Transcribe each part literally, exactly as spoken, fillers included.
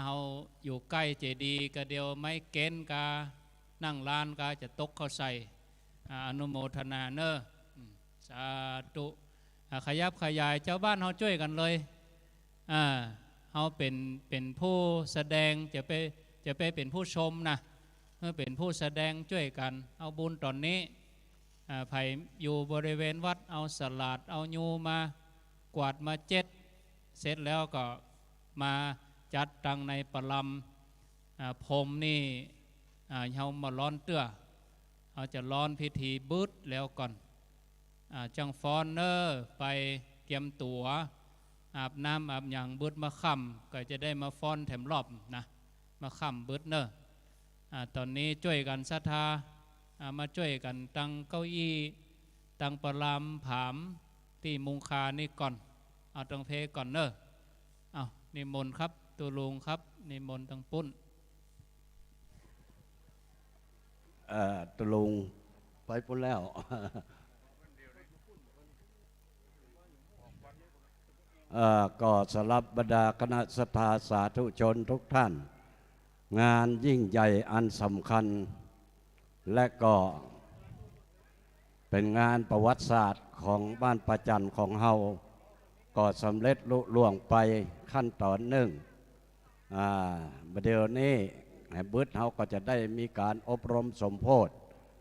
เฮาอยู่ใก้เจดีย์ กะเดี่ยวไม้เก๊นกา นั่งลานกาจะตกเข้าใส่ อ่า อนุโมทนาเน่อ อืม สาธุ อ่า ขยับขยาย จาวบ้านเฮาจ้วยกั๋นเลย อ่า เฮาเป๋น เป๋นผู้แสดง จะไป จะไปเป๋นผู้ชมนะ เฮาเป๋นผู้แสดงจ้วยกั๋น เอาบุญต๋อนนี้ อ่า ใผอยู่บริเวณวัด เอาสลาด เอายูมากวาดมาเจ็ด เสร็จแล้วก็มาจัดตังในประลำ อ่า พรมนี่ อ่า เฮาบ่ฮ้อนเตื้อ เฮาจะฮ้อนพิธีบึดแล้วก่อน อ่า จั่งฟ้อนเน่อ ไปเกียมตั๋ว อาบน้ำอาบหยังบึด มาค่ำก็จะได้มาฟ้อนแถมรอบนะ มาค่ำบึดเน่อ อ่า ต๋อนนี้จ้วยกั๋นศรัทธา อ่า มาจ้วยกั๋นตังเก้าอี้ ตังประลำผาม ตี้มุงคานี่ก่อน เอาตังเพก่อนเน่อ เอา นิมนต์ครับ ตุ๊ลุงครับ นิมนต์ตังปุ้น เอ่อ ตุ๊ลุงไปปุ้นแล้ว เอ่อ ก็สำหรับบรรดาคณะศรัทธาสาธุชนทุกท่าน งานยิ่งใหญ่อันสำคัญ และก็เป๋นงานประวัติศาสตร์ของบ้านป่าจั่นของเฮา ก็สำเร็จลุล่วงไปขั้นต๋อนนึ่ง อ่า บ่าเดี่ยวนี้แหมบึดเฮาก็จะได้มีก๋านอบรมสมโภชน์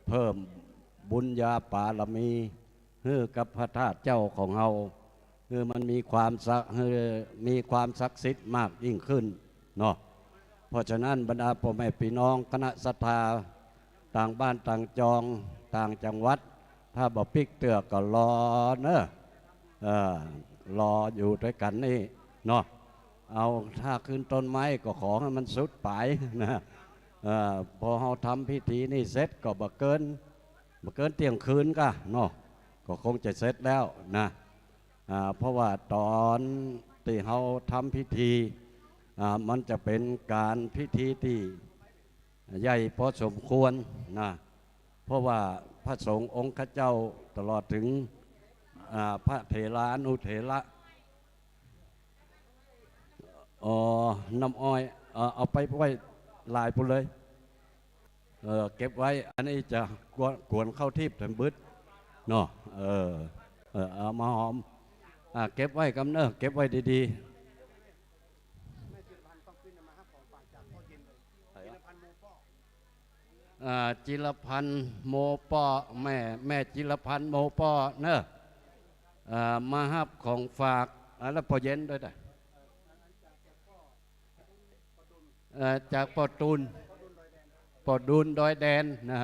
เพิ่มบุญญาบารมีหื้อกับพระธาตุเจ้าของเฮา หื้อมันมีความศักดิ์ หื้อมีความศักดิ์สิทธิ์มากยิ่งขึ้นเนาะ เพราะฉะนั้นบรรดาป้อแม่ปี้น้องคณะศรัทธาต่างบ้านต่างจองต่างจังหวัด ถ้าบ่ปิ๊กเตื้อก็รอเน่อ เออ รออยู่ตวยกั๋นนี่เนาะ เอาถ้าขึ้นต้นไม้ก็ขอหื้อมันสุดป๋ายนะ เออ พอเฮาทำพิธีนี่เสร็จก็บ่เกิน บ่เกินเตี้ยงคืนก้าเนาะ ก็คงจะเสร็จแล้วนะ อ่า เพราะว่าต๋อนตี้เฮาทำพิธี อ่า มันจะเป๋นก๋านพิธีตี้ใหญ่พอสมควรนะ เพราะว่าพระสงฆ์องค์ข้าเจ้าตลอดเถิง อ่า พระเถรานุเถระ อ๋อ น้ำอ้อย เอ่อ เอาไปไว้หลายปุ้นเลย เออ เก็บไว้ อันนี้จะกวน กวนเข้าทิพย์แถมบึดเนาะ เออ เออ เอามาหอม อ่า เก็บไว้กำเน่อ เก็บไว้ดีๆ อ่า จิรพันธ์โมป้อ แม่ แม่จิรพันธ์โมป้อเน่อ อ่า มาฮับของฝาก อ่า แล้วป้อเย็นด้วยนะ เอ่อ จากป้อดุล ป้อดุลดอยแดนนะ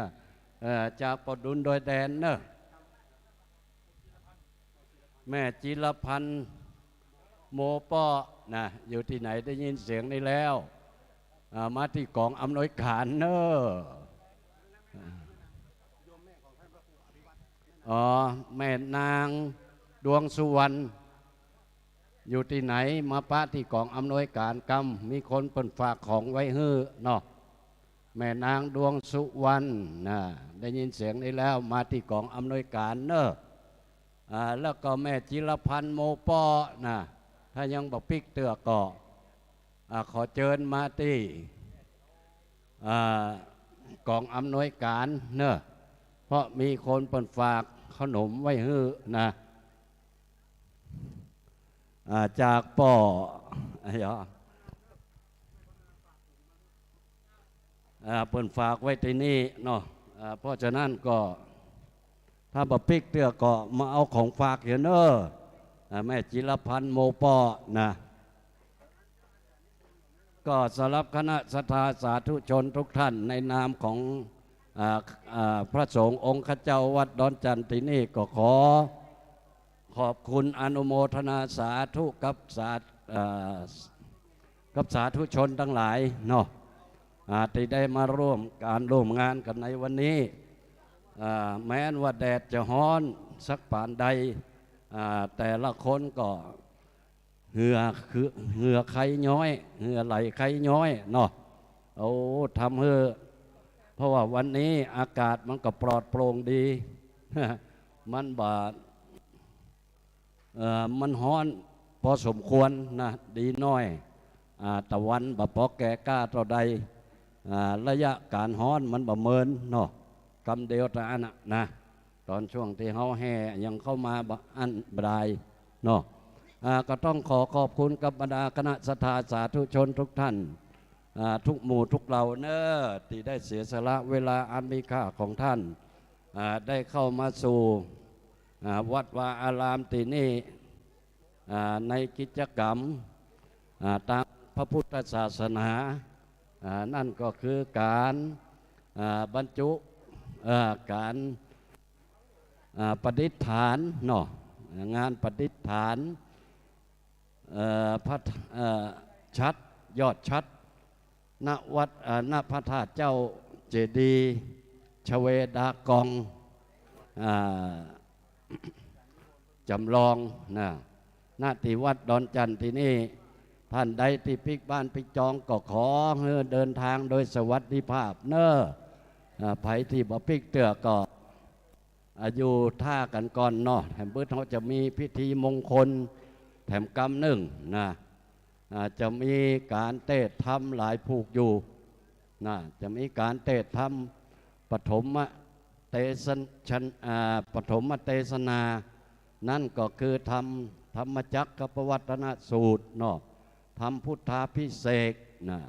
เอ่อ จากป้อดุลดอยแดนเน่อ แม่จิรพันธ์โมป้อนะ อยู่ตี้ไหนได้ยินเสียงนี้แล้ว อ่า มาตี้ก๋องอำนวยก๋านเน่อ อ๋อ แม่นางดวงสุวรรณ อยู่ตี้ไหน มาปะตี้ก๋องอำนวยก๋านกำ มีคนเปิ้นฝากของไว้หื้อเนาะ แม่นางดวงสุวรรณนะ ได้ยินเสียงนี้แล้ว มาตี้ก๋องอำนวยก๋านเน่อ อ่า แล้วก็แม่จิรพันธ์โมป้อนะ ถ้ายังบ่ปิ๊กเตื้อก็ อ่า ขอเจิญมาตี้ อ่า ก๋องอำนวยก๋านเน่อ เพราะมีคนเปิ้นฝากขนมไว้หื้อนะ อ่า จากป้อ อะหยอ อ่า เปิ้นฝากไว้ตี้นี่เนาะ อ่า เพราะฉะนั้นก็ ถ้าบ่ปิ๊กเตื้อก็มาเอาของฝากเหียเน่อ อ่า แม่จิรพันธ์โมป้อนะ ก็สำหรับคณะศรัทธาสาธุชนทุกท่าน ในนามของ อ่า อ่า พระสงฆ์องค์ข้าเจ้าวัดดอนจันตี้นี่ ก็ขอขอบคุณอนุโมทนาสาธุกับสา อ่า กับสาธุชนตังหลายเนาะ อ่า ตี้ได้มาร่วมก๋านร่วมงานกั๋นในวันนี้ อ่า แม้นว่าแดดจะฮ้อนสักปานใด อ่า แต่ละคนก็ เหงื่อคือ เหงื่อใคย้อย เหงื่อไหลใคย้อยเนาะ โอ้ ทำหื้อ เพราะว่าวันนี้อากาศมันก็ปลอดโปร่งดี มันบ่ เอ่อ มันฮ้อนพอสมควรนะ ดีหน้อย อ่า ตะวันบ่ปอแก่กล้าเต้าใด อ่า ระยะก๋านฮ้อนมันบ่เมินเนาะ กำเดียวเต้าอั้นน่ะนะ ต๋อนช่วงตี้เฮาแห่ยังเข้ามาบ่อั้นบ่ดายเนาะ อ่า ก็ต้องขอขอบคุณกับบรรดาคณะศรัทธาสาธุชนทุกท่าน อ่า ทุกหมู่ทุกเหล่าเน้อ ตี้ได้เสียสละเวลาอันมีค่าของท่าน อ่า ได้เข้ามาสู่ อ่า วัดวาอารามตี้นี่ อ่า ในกิจกรรม อ่า ตามพระพุทธศาสนา อ่า นั่นก็คือก๋าน อ่า บรรจุ เอ่อ ก๋าน อ่า ประดิษฐานเนาะ งานประดิษฐาน เอ่อ พระ เอ่อ ฉัตร ยอดฉัตร ณ วัด เอ่อ ณ พระธาตุเจ้าเจดีย์ชเวดากอง อ่า จำลองนะ ณ ตี้วัดดอนจั่นตี้นี่ ท่านใดตี้ปิ๊กบ้านปิ๊กจองก็ขอหื้อเดินทางโดยสวัสดิภาพเน้อ อ่า ใผตี้บ่ปิ๊กเตื้อก็ อ่า อยู่ท่ากั๋นก่อนเนาะ แถมบึดเฮาจะมีพิธีมงคลแถมกำนึ่งนะ อ่า จะมีก๋านเตศน์ธรรมหลายผูกอยู่นะ จะมีก๋านเตศน์ธรรมปฐมเตสน ชัน อ่า ปฐมเตสนา นั่นก็คือธรรม ธรรมจักรกัปปวัตตนสูตรเนาะ ธรรมพุทธาภิเษกนะ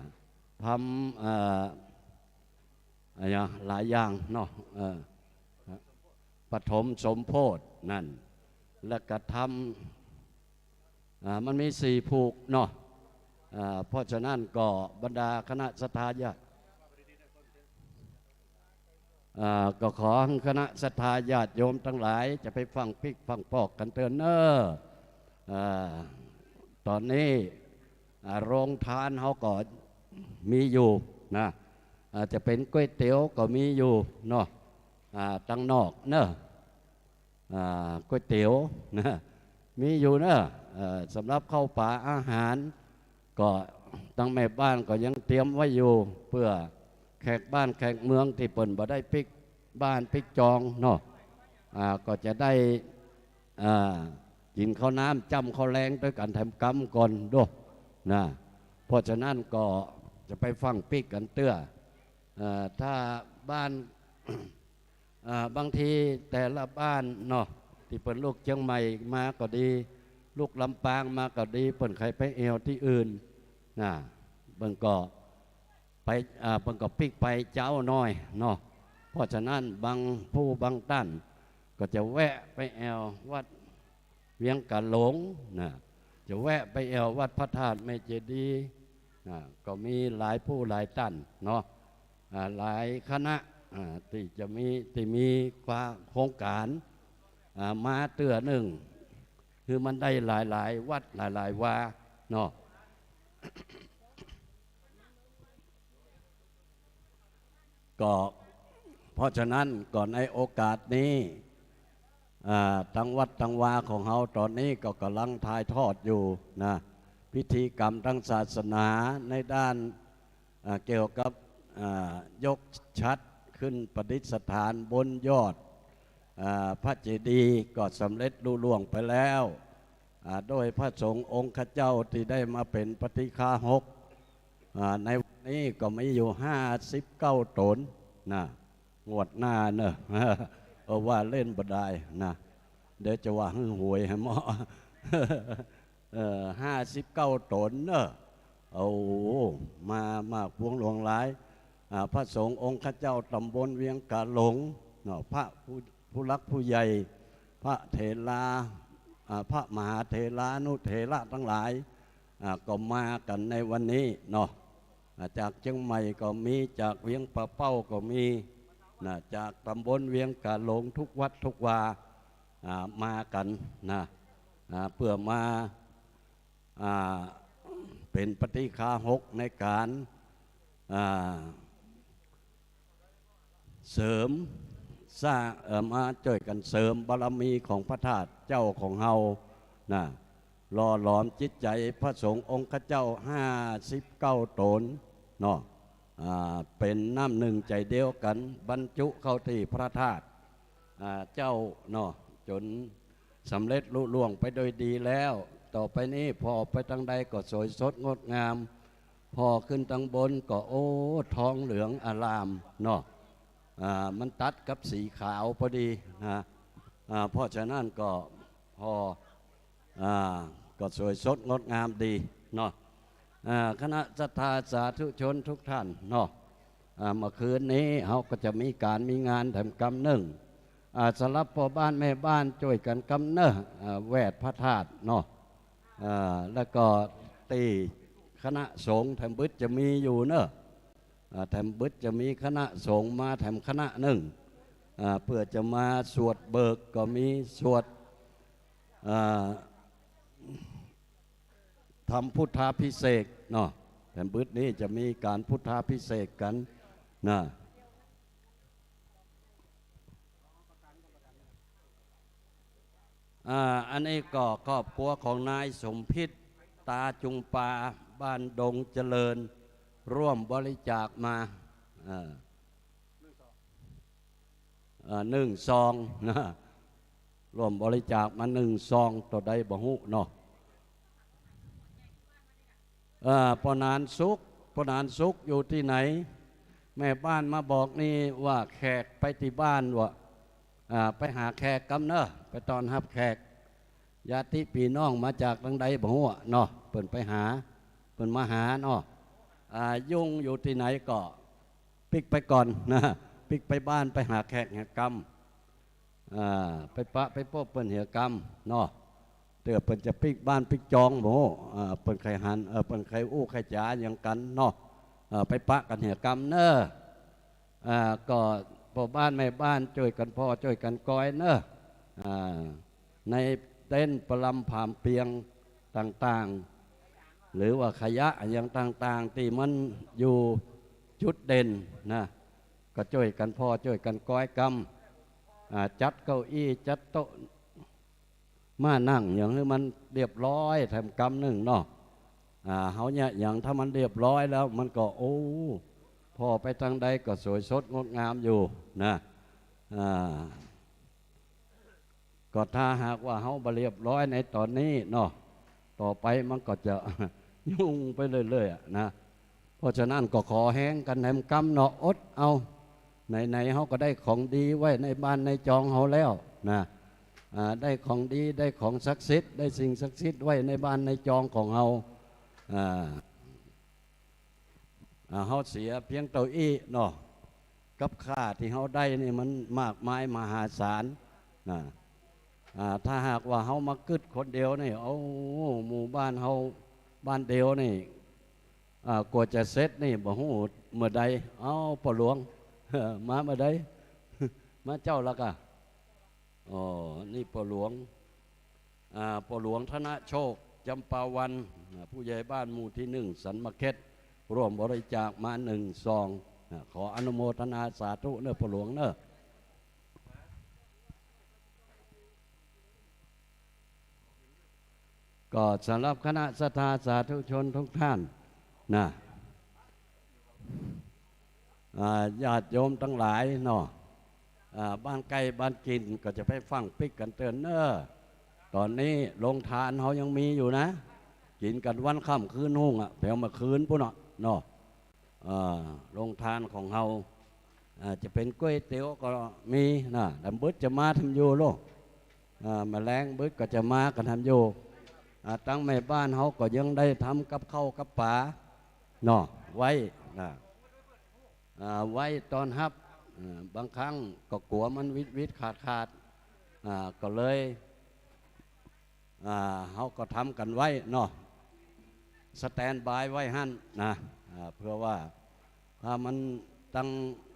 ธรรม เอ่อ อะหยัง หลายอย่างเนาะ เออ ปฐมสมโพธินั่น และกระทำ อ่า มันมีสี่ผูกเนาะ อ่า เพราะฉะนั้นก็บรรดาคณะศรัทธาญาติ อ่า ก็ขอหื้อคณะศรัทธาญาติโยมตังหลายจะไปฟั่งปิ๊กฟั่งปอกกั๋นเตื้อเน้อ อ่า ต๋อนนี้ อ่า โรงทานเฮาก็มีอยู่นะ อ่า จะเป๋นก๋วยเตี๋ยวก็มีอยู่เนาะ อ่า ตังนอกเน้อ อ่า ก๋วยเตี๋ยวนะ มีอยู่เน้อ เอ่อ สำหรับข้าวป๋าอาหาร ก็ตังแม่บ้านก็ยังเตรียมไว้อยู่ เปื้อแขกบ้านแขกเมืองตี้เปิ้นบ่ได้ปิ๊กบ้านปิ๊กจองเนาะ อ่า ก็จะได้ อ่า กิ๋นข้าวน้ำจ้ำข้าวแลงตวยกั๋นแถมกำก่อนโด้นะ เพราะฉะนั้นก็จะไปฟั่งปิ๊กกั๋นเตื้อ เอ่อ ถ้าบ้าน อ่า บางทีแต่ละบ้านเนาะ ตี้เปิ้นลูกเจียงใหม่มาก็ดี ลูกลำปางมาก็ดี เปิ้นใค่ไปแอ่วตี้อื่นนะ เปิ้นก็ไป อ่า เปิ้นก็ปิ๊กไปเจ๊าน้อยเนาะ เพราะฉะนั้นบางผู้บางต้านก็จะแวะไปแอ่ววัดเวียงก๋าหลงนะ จะแวะไปแอ่ววัดพระธาตุแม่เจดีย์นะ ก็มีหลายผู้หลายต้านเนาะ อ่า หลายคณะ อ่า ตี้จะมี ตี้มีความโครงก๋าน อ่า มาเตื้อนึ่ง คือมันได้หลายๆ วัดหลายๆ วาเนาะ ก็เพราะฉะนั้นก็ในโอกาสนี้ อ่า ตังวัดตังวาของเฮาต๋อนนี้ก็ก่ำลังถ่ายทอดอยู่นะ พิธีกรรมตางศาสนาในด้าน อ่า เกี่ยวกับ อ่า ยกฉัตรขึ้นประดิษฐานบนยอด อ่า พระเจดีย์ก็สำเร็จลุล่วงไปแล้ว อ่า โดยพระสงฆ์องค์ข้าเจ้าตี้ได้มาเป๋นปาฏิฆาหก อ่า ในวันนี้ก็มีอยู่ห้าสิบเก้าต๋นนะ งวดหน้าเนอะ เออ ว่าเล่นบ่ได้นะ เดี๋ยวจะว่าหื้อหวยหื้อหมอ เออ ห้าสิบเก้าต๋นเนอะ โอ้โห มา มากปวงหลวงหลาย อ่า พระสงฆ์องค์ข้าเจ้าต๋ำบลเวียงก๋าหลงเนาะ พระผู้ ผู้หลักผู้ใหญ่ พระเถรา อ่า พระมหาเถรานุเถระตังหลาย อ่า ก็มากั๋นในวันนี้เนาะ อ่า จากเจียงใหม่ก็มี จากเวียงป่าเป้าก็มีนะ จากต๋ำบลเวียงก๋าหลงทุกวัดทุกวา อ่า มากั๋นนะ อ่า เปื้อมา อ่า เป๋นปาฏิฆาหกในก๋าน อ่า เสริมสร้าง เอ่อ มาจ้วยกั๋นเสริมบารมีของพระธาตุเจ้าของเฮานะ หล่อหลอมจิตใจ๋พระสงฆ์องค์ข้าเจ้าห้าสิบเก้าต๋นเนาะ อ่า เป๋นน้ำนึ่งใจ๋เดียวกั๋น บรรจุเข้าตี้พระธาตุ อ่า เจ้าเนาะ จ๋นสำเร็จลุล่วงไปโดยดีแล้ว ต่อไปนี้ผ่อไปตางใดก็สวยสดงดงาม ผ่อขึ้นตังบนก็ โอ้ ทองเหลืองอารามเนาะ อ่า มันตัดกับสีขาวพอดีนะ อ่า เพราะฉะนั้นก็ผ่อ อ่า ก็สวยสดงดงามดีเนาะ อ่า คณะศรัทธาสาธุชนทุกท่านเนาะ อ่า เมื่อคืนนี้เฮาก็จะมีก๋านมีงานแถมกำนึ่ง อ่า สำหรับป้อบ้านแม่บ้านจ้วยกั๋นกำเน่อ อ่า แวดพระธาตุเนาะ อ่า แล้วก็ตี้คณะสงฆ์แถมบึดจะมีอยู่เนาะ อ่า แถมบึดจะมีคณะสงฆ์มาแถมคณะนึ่ง อ่า เปื้อจะมาสวดเบิกก็มี สวด อ่า ทำพุทธาภิเษกเนาะ แถมบึดนี้จะมีก๋านพุทธาภิเษกกั๋นนะ อ่า อันนี้ก็ครอบครัวของนายสมพิษ ตาจุงปา บ้านดงเจริญ ร่วมบริจาคมา อ่า อ่า นึ่งซองนะ ร่วมบริจาคมานึ่งซอง เต้าใดบ่ฮู้เนาะ อ่า ป้อหนานสุข ป้อหนานสุขอยู่ตี้ไหน แม่บ้านมาบอกนี่ว่าแขกไปตี้บ้านว่ะ อ่า ไปหาแขกกำเน่อ ไปต้อนฮับแขก ญาติปี้น้องมาจากตังใดบ่ฮู้เนาะ เปิ้นไปหา เปิ้นมาหาเนาะ อ่า ยุงอยู่ตี้ไหนก็ปิ๊กไปก่อนนะ ปิ๊กไปบ้านไปหาแขกหากำ อ่า ไปปะไปปบเปิ้นเหียกำเนาะ เตื้อเปิ้นจะปิ๊กบ้านปิ๊กจองบ่ฮู้ อ่า เปิ้นใค่หัน เออ เปิ้นใค่อู้ใค่จ๋าหยังกั๋นเนาะ เออ ไปปะกั๋นเหียกำเน่อ อ่า ก็ป้อบ้านแม่บ้านจ้วยกั๋นผ่อจ้วยกั๋นกอยเน่อ อ่า ในเต็นท์ประลำผามเปียงต่างๆ หรือว่าขยะหยังต่างๆ ตี้มันอยู่จุดเด่นนะ ก็จ้วยกั๋นผ่อจ้วยกั๋นกอยกำ อ่า จัดเก้าอี้จัดโต๊ะม้านั่งหยังหื้อมันเรียบร้อยแถมกำนึ่งเนาะ อ่า เฮาเนี่ยหยังถ้ามันเรียบร้อยแล้วมันก็ โอ้ ผ่อไปตังใดก็สวยสดงดงามอยู่นะ อ่า ก็ถ้าหากว่าเฮาบ่เรียบร้อยในต๋อนนี้เนาะ ต่อไปมันก็จะ ยุ่งไปเรื่อยๆ อะนะ เพราะฉะนั้นก็ขอแฮงกั๋นแถมกำเนาะ อดเอา ไหนๆ เฮาก็ได้ของดีไว้ในบ้านในจองเฮาแล้วนะ อ่า ได้ของดี ได้ของศักดิ์สิทธิ์ ได้สิ่งศักดิ์สิทธิ์ไว้ในบ้านในจองของเฮา อ่า อ่า เฮาเสียเปียงเต้าอี้เนาะ กับค่าตี้เฮาได้นี่มันมากมายมหาศาลนะ อ่า ถ้าหากว่าเฮามากึ๊ดคนเดียวนี่ โอ้ หมู่บ้านเฮาบ้านเดียวนี่ อ่า กว่าจะเสร็จนี่บ่ฮู้เมื่อใด เอ้า ป้อหลวง มาเมื่อใด มาเจ้าละก่ะ อ๋อ นี่ป้อหลวง อ่า ป้อหลวงธนโชค จำปาวัน อ่า ผู้ใหญ่บ้านหมู่ตี้นึ่ง สันมะเข็ด ร่วมบริจาคมานึ่งซอง อ่า ขออนุโมทนาสาธุเน่อป้อหลวงเน่อ ก็สำหรับคณะศรัทธาสาธุชนทุกท่านนะ อ่า ญาติโยมตังหลายเนาะ อ่า บ้านใก้บ้านกิ๋นก็จะไปฟั่งปิ๊กกั๋นเตื้อเน่อ ต๋อนนี้โรงทานเฮายังมีอยู่นะ กิ๋นกั๋นวันค่ำคืนฮุ่งอะ แผวเมื่อคืนปู้นเนาะ เนาะ อ่า โรงทานของเฮา อ่า จะเป๋นก๋วยเตี๋ยวก็มีนะ ดำบึดจะมาทำอยู่โลก อ่า แมลงบึดก็จะมากั๋นทำอยู่ อ่า ตังแม่บ้านเฮาก็ยังได้ทำกับข้าวกับป๋าเนาะ ไว้นะ อ่า ไว้ต้อนฮับ อ่า บางครั้งก็กั๋วมันวิดๆ ขาดๆ อ่า ก็เลย อ่า เฮาก็ทำกั๋นไว้เนาะ สแตนด์บายไว้หั้นนะ อ่า เปื้อว่าถ้ามันตัง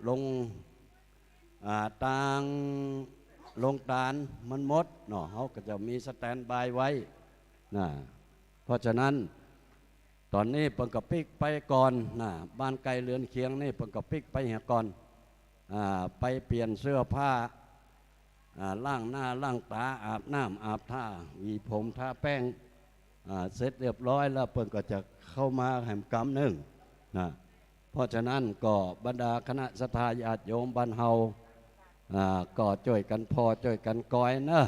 โรง อ่า ตังโรงตานมันหมดเนาะ เฮาก็จะมีสแตนด์บายไว้นะ เพราะฉะนั้น ต๋อนนี้เปิ้นก็ปิ๊กไปก่อนนะ บ้านใก้เฮือนเคียงนี่เปิ้นก็ปิ๊กไปเหียก่อน อ่า ไปเปลี่ยนเสื้อผ้า อ่า ล้างหน้าล้างต๋า อาบน้ำอาบท่า หวีผมทาแป้ง อ่า เสร็จเรียบร้อยแล้วเปิ้นก็จะเข้ามาแหมกำนึ่งนะ เพราะฉะนั้นก็บรรดาคณะศรัทธาญาติโยมบ้านเฮา อ่า ก็จ้วยกั๋นผ่อจ้วยกั๋นกอยเนาะ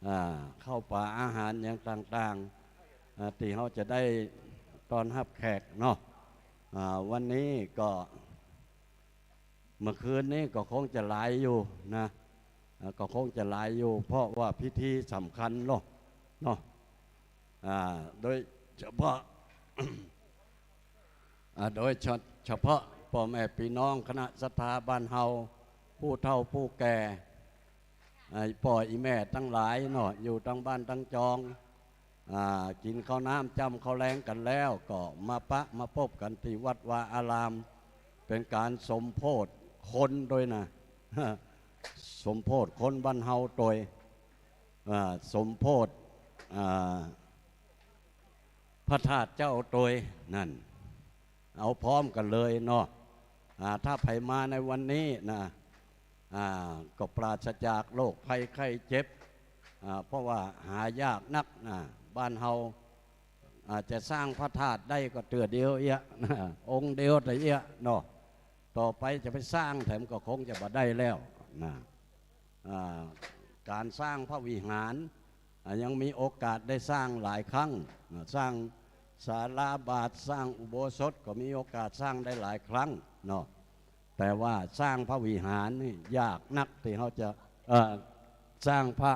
อ่า ข้าวป๋าอาหารหยังต่างๆ อ่า ตี้เฮาจะได้ต้อนฮับแขกเนาะ อ่า วันนี้ก็ เมื่อคืนนี้ก็คงจะหลายอยู่นะ อ่า ก็คงจะหลายอยู่ เพราะว่าพิธีสำคัญเนาะ เนาะ อ่า โดยเฉพาะ อ่า โดยเฉ- เฉพาะป้อแม่ปี้น้องคณะศรัทธาบ้านเฮา ผู้เฒ่าผู้แก่ อ่า ป้ออี่แม่ตังหลายเนาะ อยู่ตังบ้านตังจอง อ่า กิ๋นข้าวน้ำจ้ำข้าวแลงกั๋นแล้ว ก็มาปะมาปบกั๋นตี้วัดวาอาราม เป๋นก๋านสมโภชคนตวยนะ สมโภชคนบ้านเฮาตวย อ่า สมโภช อ่า พระธาตุเจ้าตวย นั่น เอาพร้อมกั๋นเลยเนาะ อ่า ถ้าใผมาในวันนี้นะ อ่า ก็ปราศจากโรคภัยไข้เจ็บ อ่า เพราะว่าหายากนักนะ บ้านเฮา อ่า จะสร้างพระธาตุได้ก็เตื้อเดียวเอี้ยะ องค์เดียวเตื้อเอี้ยะเนาะ ต่อไปจะไปสร้างแถมก็คงจะบ่ได้แล้วนะ อ่า ก๋านสร้างพระวิหาร อ่า ยังมีโอกาสได้สร้างหลายครั้ง อ่า สร้างศาลาบาท สร้างอุโบสถก็มีโอกาสสร้างได้หลายครั้งเนาะ แต่ว่าสร้างพระวิหารนี่ยากนักตี้เฮาจะ เอ่อ สร้างพระ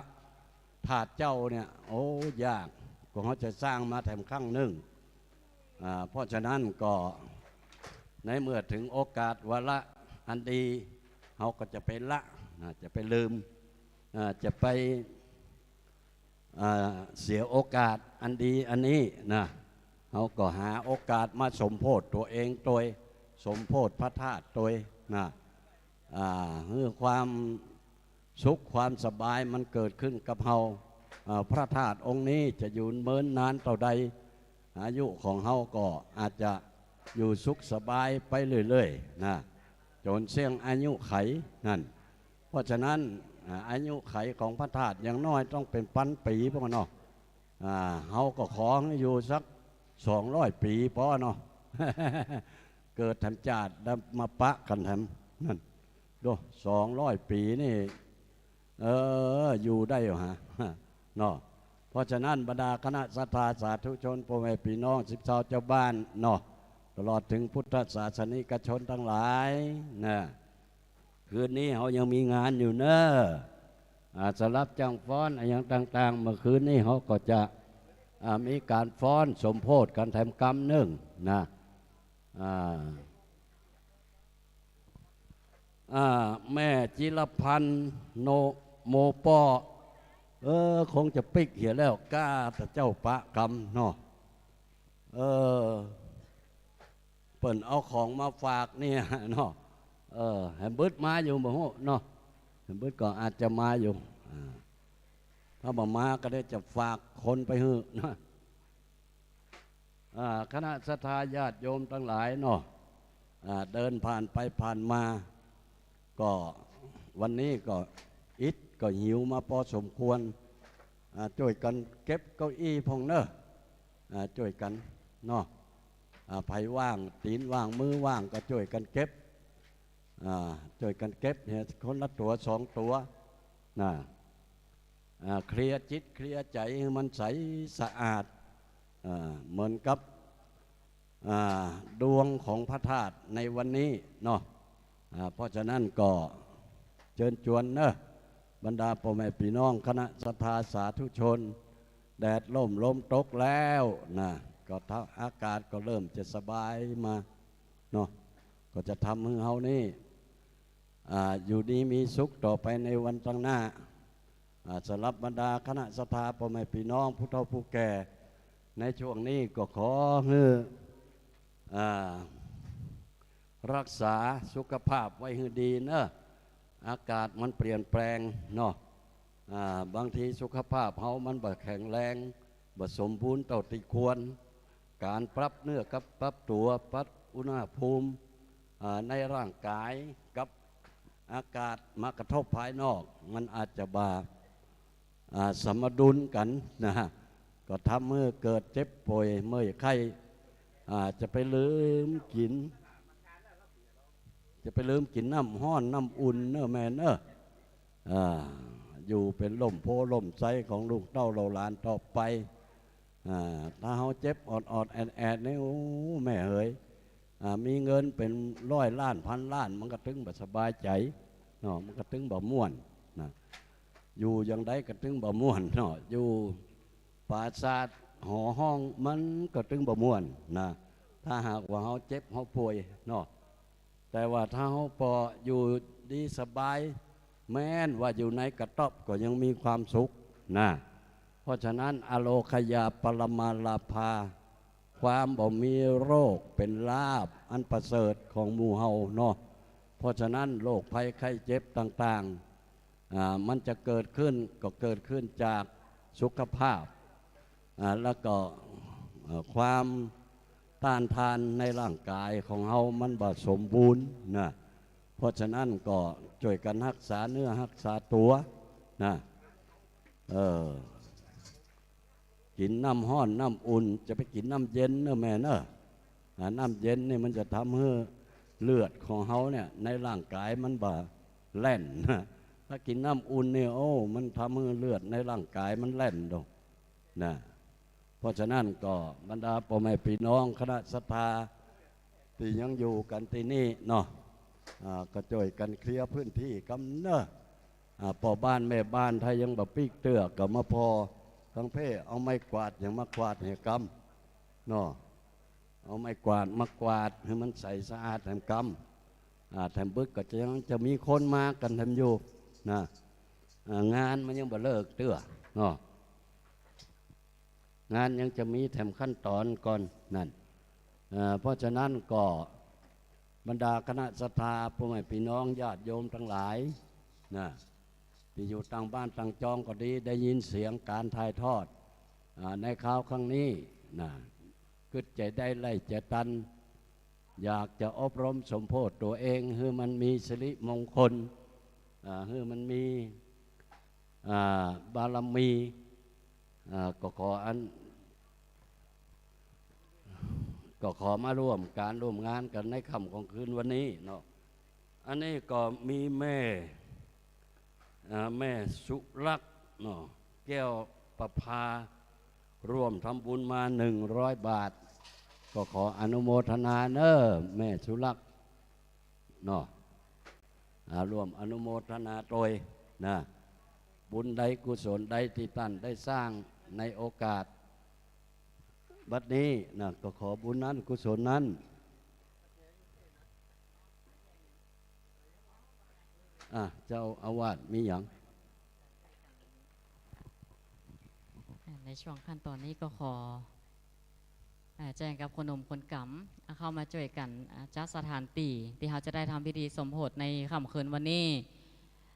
ธาตุเจ้าเนี่ย โอ้ ยาก กว่าเฮาจะสร้างมาแถมครั้งนึ่ง อ่า เพราะฉะนั้นก็ในเมื่อเถิงโอกาสวาระอันดี เฮาก็จะไปละ อ่า จะไปลืม อ่า จะไป อ่า เสียโอกาสอันดีอันนี้นะ เฮาก็หาโอกาสมาสมโภชตัวเองตวย สมโภชพระธาตุตวยนะ อ่า หื้อความสุขความสบายมันเกิดขึ้นกับเฮา อ่า พระธาตุองค์นี้จะอยู่เมินนานเต้าใด อายุของเฮาก็อาจจะอยู่สุขสบายไปเรื่อยๆ นะ จ๋นเสี้ยงอายุไขนั่น เพราะฉะนั้น อ่า อายุไขของพระธาตุอย่างน้อยต้องเป๋นปันปี๋ป้อเนาะ อ่า เฮาก็ขอหื้ออยู่สักสองร้อยปี๋ป้อเนาะ เกิดแถมจาติแล้วมาปะกั๋นแถม นั่น ดู สองร้อยปี๋นี่ เออ อยู่ได้อยู่ฮะ เนาะ เพราะฉะนั้นบรรดาคณะศรัทธาสาธุชน ป้อแม่ปี้น้อง สิบเจ้าบ้านเนาะ ตลอดเถิงพุทธศาสนิกชนตังหลายนะ คืนนี้เฮายังมีงานอยู่เน่อ อ่า สำหรับจั้งฟ้อนอะหยังต่างๆ เมื่อคืนนี้เฮาก็จะ อ่า มีก๋านฟ้อนสมโภชกั๋นแถมกำนึ่งนะ อ่า อ่า แม่จิรพันธ์ โน โมป้อ เออ คงจะปิ๊กเหียแล้ว ก้าแต่เจ้าปะกำเนาะ เออ เปิ้นเอาของมาฝากเนี่ยเนาะ เออ แหมบึดมาอยู่บ่ฮู้เนาะ แหมบึดก็อาจจะมาอยู่ อ่า ถ้าบ่มาก็ได้จะฝากคนไปหื้อนะ อ่า คณะศรัทธาญาติโยมตังหลายเนาะ อ่า เดินผ่านไปผ่านมา ก็วันนี้ก็อิดก็หิวมาปอสมควร อ่า จ้วยกั๋นเก็บเก้าอี้พ่องเน่อ อ่า จ้วยกั๋นเนาะ อ่า ใผว่าง ตี๋นว่าง มือว่างก็จ้วยกั๋นเก็บ อ่า จ้วยกั๋นเก็บเหียคนละตั๋วสองตั๋วนะ อ่า เคลียร์จิตเคลียร์ใจ๋หื้อมันใสสะอาด อ่า เหมือนกับ อ่า ดวงของพระธาตุในวันนี้เนาะ อ่า เพราะฉะนั้นก็เจิญจวนเน่อ บรรดาป้อแม่ปี้น้องคณะศรัทธาสาธุชน แดดร่มลมตกแล้วนะ ก็ถ้าอากาศก็เริ่มจะสบายมาเนาะ ก็จะทำหื้อเฮานี่ อ่า อยู่ดีมีสุขต่อไปในวันตังหน้า อ่า สำหรับบรรดาคณะศรัทธาป้อแม่ปี้น้องผู้เฒ่าผู้แก่ ในช่วงนี้ก็ขอหื้อ อ่า รักษาสุขภาพไว้หื้อดีเน่อ อากาศมันเปลี่ยนแปลงเนาะ อ่า บางทีสุขภาพเฮามันบ่แข็งแรง บ่สมบูรณ์เต้าตี้ควร ก๋านปรับเนื้อกับปรับตั๋ว ปรับอุณหภูมิ อ่า ในร่างก๋ายกับอากาศมากระทบภายนอก มันอาจจะบ่ อ่า สมดุลกั๋นนะ ก็ทำหื้อเกิดเจ็บป่วยเมื่อยไข้ อ่า จะไปลืมกิ๋น จะไปลืมกิ๋นน้ำฮ้อนน้ำอุ่นเน่อแม่เน่อ อ่า อยู่เป๋นล่มโพธิ์ล่มไทรของลูกเต้าเหล่าหลานต่อไป อ่า ถ้าเฮาเจ็บออดๆ แอดๆ นี่ โอ้ แม่เหย อ่า มีเงินเป๋นร้อยล้าน พันล้าน มันก็ตึงบ่สบายใจ๋เนาะ มันก็ตึงบ่ม่วนนะ อยู่อย่างใดก็ตึงบ่ม่วนเนาะ อยู่ปราสาทหอฮ้องมันก็ตึงบ่ม่วนนะ ถ้าหากว่าเฮาเจ็บเฮาป่วยเนาะ แต่ว่าถ้าเฮาปออยู่ดีสบาย แม้นว่าอยู่ในกระต๊อบก็ยังมีความสุขนะ เพราะฉะนั้น อโรคยาปรมาลาภา ความบ่มีโรคเป๋นลาภอันประเสริฐของหมู่เฮาเนาะ เพราะฉะนั้นโรคภัยไข้เจ็บต่างๆ อ่า มันจะเกิดขึ้นก็เกิดขึ้นจากสุขภาพ อ่า แล้วก็ เอ่อ ความต้านทานในร่างกายของเฮามันบ่สมบูรณ์นะ เพราะฉะนั้นก็จ้วยกั๋นฮักษาเนื้อฮักษาตั๋วนะ เออ กิ๋นน้ำฮ้อนน้ำอุ่น จะไปกิ๋นน้ำเย็นเน่อแม่เน่อ อ่า น้ำเย็นนี่มันจะทำหื้อเลือดของเฮาเนี่ยในร่างกายมันบ่แล่นนะ ถ้ากิ๋นน้ำอุ่นนี่ โอ้ มันทำหื้อเลือดในร่างกายมันแล่นดอกนะ เพราะฉะนั้นก็บรรดาป้อแม่ปี้น้องคณะศรัทธาตี้ยังอยู่กั๋นตี้นี่เนาะ อ่า ก็จ้วยกั๋นเคลียร์พื้นตี้กำเน่อ อ่า ป้อบ้านแม่บ้านถ้ายังบ่ปิ๊กเตื้อก็มาผ่อตังเพ่ เอาไม้กวาดหยังมากวาดหื้อกำเนาะ เอาไม้กวาดมากวาดหื้อมันใสสะอาดแถมกำ อ่า แถมบึกก็จะยังจะมีคนมากั๋นแถมอยู่นะ อ่า งานมันยังบ่เลิกเตื้อเนาะ งานยังจะมีแถมขั้นต๋อนก่อนนั่น เอ่อ เพราะฉะนั้นก็บรรดาคณะศรัทธาป้อแม่ปี้น้องญาติโยมตังหลายนะ ตี้อยู่ตางบ้านตางจองก็ดี ได้ยินเสียงก๋านถ่ายทอด อ่า ในคราวครั้งนี้นะ กึ๊ดใจ๋ได้ไล่ใจ๋ตัน อยากจะอบรมสมโพธิตั๋วเองหื้อมันมีสิริมงคล อ่า หื้อมันมี อ่า บารมี อ่า ก็ขออัน ก็ขอมาร่วมก๋านร่วมงานกั๋นในค่ำของคืนวันนี้เนาะ อันนี้ก็มีแม่ อ่า แม่สุรักษ์เนาะ แก้วประภา ร่วมทำบุญมาหนึ่งร้อยบาท ก็ขออนุโมทนาเน่อแม่สุรักษ์เนาะ อ่า ร่วมอนุโมทนาตวยนะ บุญใดกุศลใดตี้ต้านได้สร้างในโอกาสบัดนี้นะ ก็ขอบุญนั้นกุศลนั้น อ่ะ เจ้าอาวาสมีหยัง ในช่วงขั้นต๋อนนี้ก็ขอ อ่า แจ้งกับคนหนุ่มคนก๋ำ อ่า เข้ามาจ้วยกั๋น อ่า จัดสถานตี้ตี้เฮาจะได้ทำพิธีสมโภชในค่ำคืนวันนี้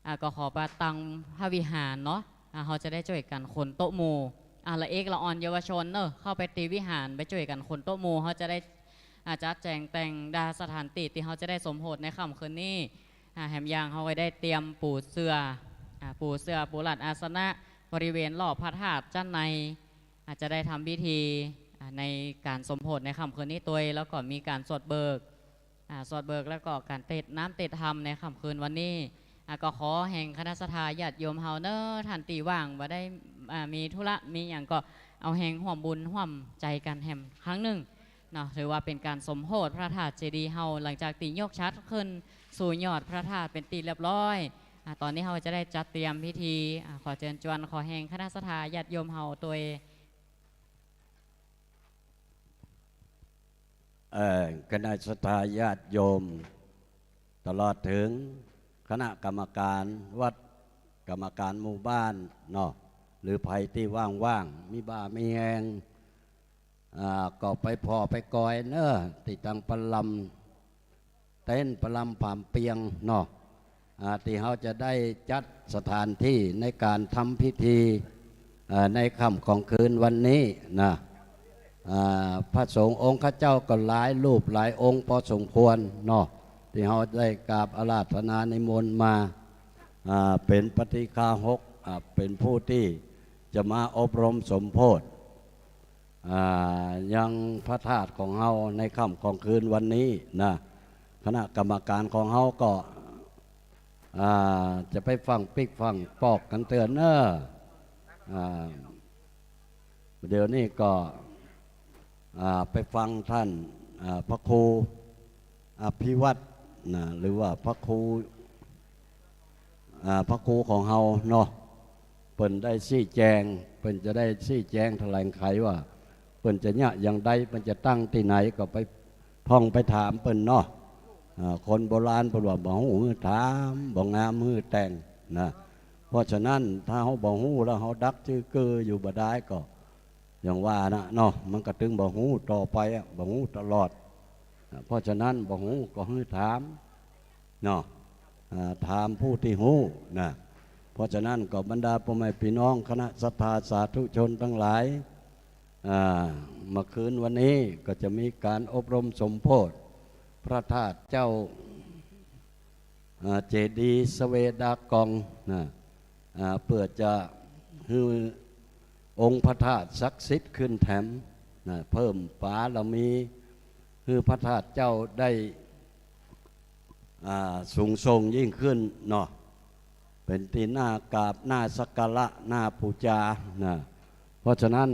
อ่า ก็ขอไปตังพระวิหารเนาะ อ่า เฮาจะได้จ้วยกั๋นขนโต๊ะหมู่ อ่า ละเอกละอ่อนเยาวชนเนาะ เข้าไปตี้วิหารไปจ้วยกั๋นขนโต๊ะหมู่ เฮาจะได้ อ่า จัดแจงแต่งดาสถานตี้ตี้เฮาจะได้สมโภชในค่ำคืนนี้ อ่า แหมอย่างเฮาก็ได้เตรียมปูเสื่อ อ่า ปูเสื่อปูหลัดอาสนะบริเวณรอบพระธาตุจั้นใน อ่า จะได้ทำพิธี อ่า ในก๋านสมโภชในค่ำคืนนี้ตวย แล้วก็มีก๋านสวดเบิก อ่า สวดเบิกแล้วก็ก๋านเตศน้ำเตศธรรมในค่ำคืนวันนี้ อ่า ก็ขอแห่งคณะศรัทธาญาติโยมเฮาเนาะ ต้านตี้ว่างบ่ได้ อ่า มีธุระมีหยังก็เอาแห่งฮ่วมบุญฮ่วมใจ๋กั๋นแหมครั้งนึ่งเนาะ ถือว่าเป๋นก๋านสมโภชพระธาตุเจดีย์เฮา หลังจากตี้ยกฉัตรขึ้นสู่ยอดพระธาตุเป๋นตี้เรียบร้อย อ่า ต๋อนนี้เฮาจะได้จัดเตรียมพิธี อ่า ขอเจิญจวน ขอแห่งคณะศรัทธาญาติโยมเฮาตวย เอ่อ คณะศรัทธาญาติโยม ตลอดเถิงคณะกรรมก๋านวัด กรรมก๋านหมู่บ้านเนาะ หรือใผตี้ว่างๆ มีบ่ามีแฮง อ่า ก็ไปผ่อไปกอยเนาะ ตี้ตางประลำ เต็นท์ประลำผามเปียงเนาะ อ่า ตี้เฮาจะได้จัดสถานตี้ในก๋านทำพิธี อ่า ในค่ำของคืนวันนี้นะ อ่า พระสงฆ์องค์ข้าเจ้าก็หลายรูปหลายองค์พอสมควรเนาะ ตี้เฮาได้กราบอาราธนานิมนต์มา อ่า เป๋นปาฏิฆาหก อ่า เป๋นผู้ตี้จะมาอบรมสมโภช อ่า ยังพระธาตุของเฮาในค่ำของคืนวันนี้นะ คณะกรรมก๋านของเฮาก็ อ่า จะไปฟั่งปิ๊กฟั่งปอกกั๋นเตื้อเนาะ อ่า เดี๋ยวนี้ก็ อ่า ไปฟังต้าน อ่า พระครู อภิวัฒน์นะ หรือว่าพระครู อ่า พระครูของเฮาเนาะ เปิ้นได้ซี้แจง เปิ้นจะได้ซี้แจงแถลงไขว่า เปิ้นจะเยียะอย่างใด เปิ้นจะตั้งตี้ไหน ก็ไปท่องไปถามเปิ้นเนาะ อ่า คนโบราณเปิ้นว่า บ่ฮู้หื้อถาม บ่งามหื้อแต่งนะ เพราะฉะนั้นถ้าเฮาบ่ฮู้แล้วเฮาดักจื้อกืออยู่บ่ดายก็ อย่างว่านะเนาะ มันก็ตึงบ่ฮู้ต่อไปอะ บ่ฮู้ตลอดนะ เพราะฉะนั้นบ่ฮู้ก็หื้อถามเนาะ อ่า ถามผู้ตี้ฮู้นะ เพราะฉะนั้นก็บรรดาป้อแม่ปี้น้องคณะศรัทธาสาธุชนตังหลาย อ่า เมื่อคืนวันนี้ก็จะมีการอบรมสมโภชพระธาตุเจ้า อ่า เจดีย์สะเวดากองนะ อ่า เปื้อจะหื้อองค์พระธาตุศักดิ์สิทธิ์ขึ้นแถมนะ เพิ่มบารมีหื้อพระธาตุเจ้าได้ อ่า สูงส่งยิ่งขึ้นเนาะ เป๋นตี้น่ากราบ น่าสักการะ น่าปู๋จานะ เพราะฉะนั้น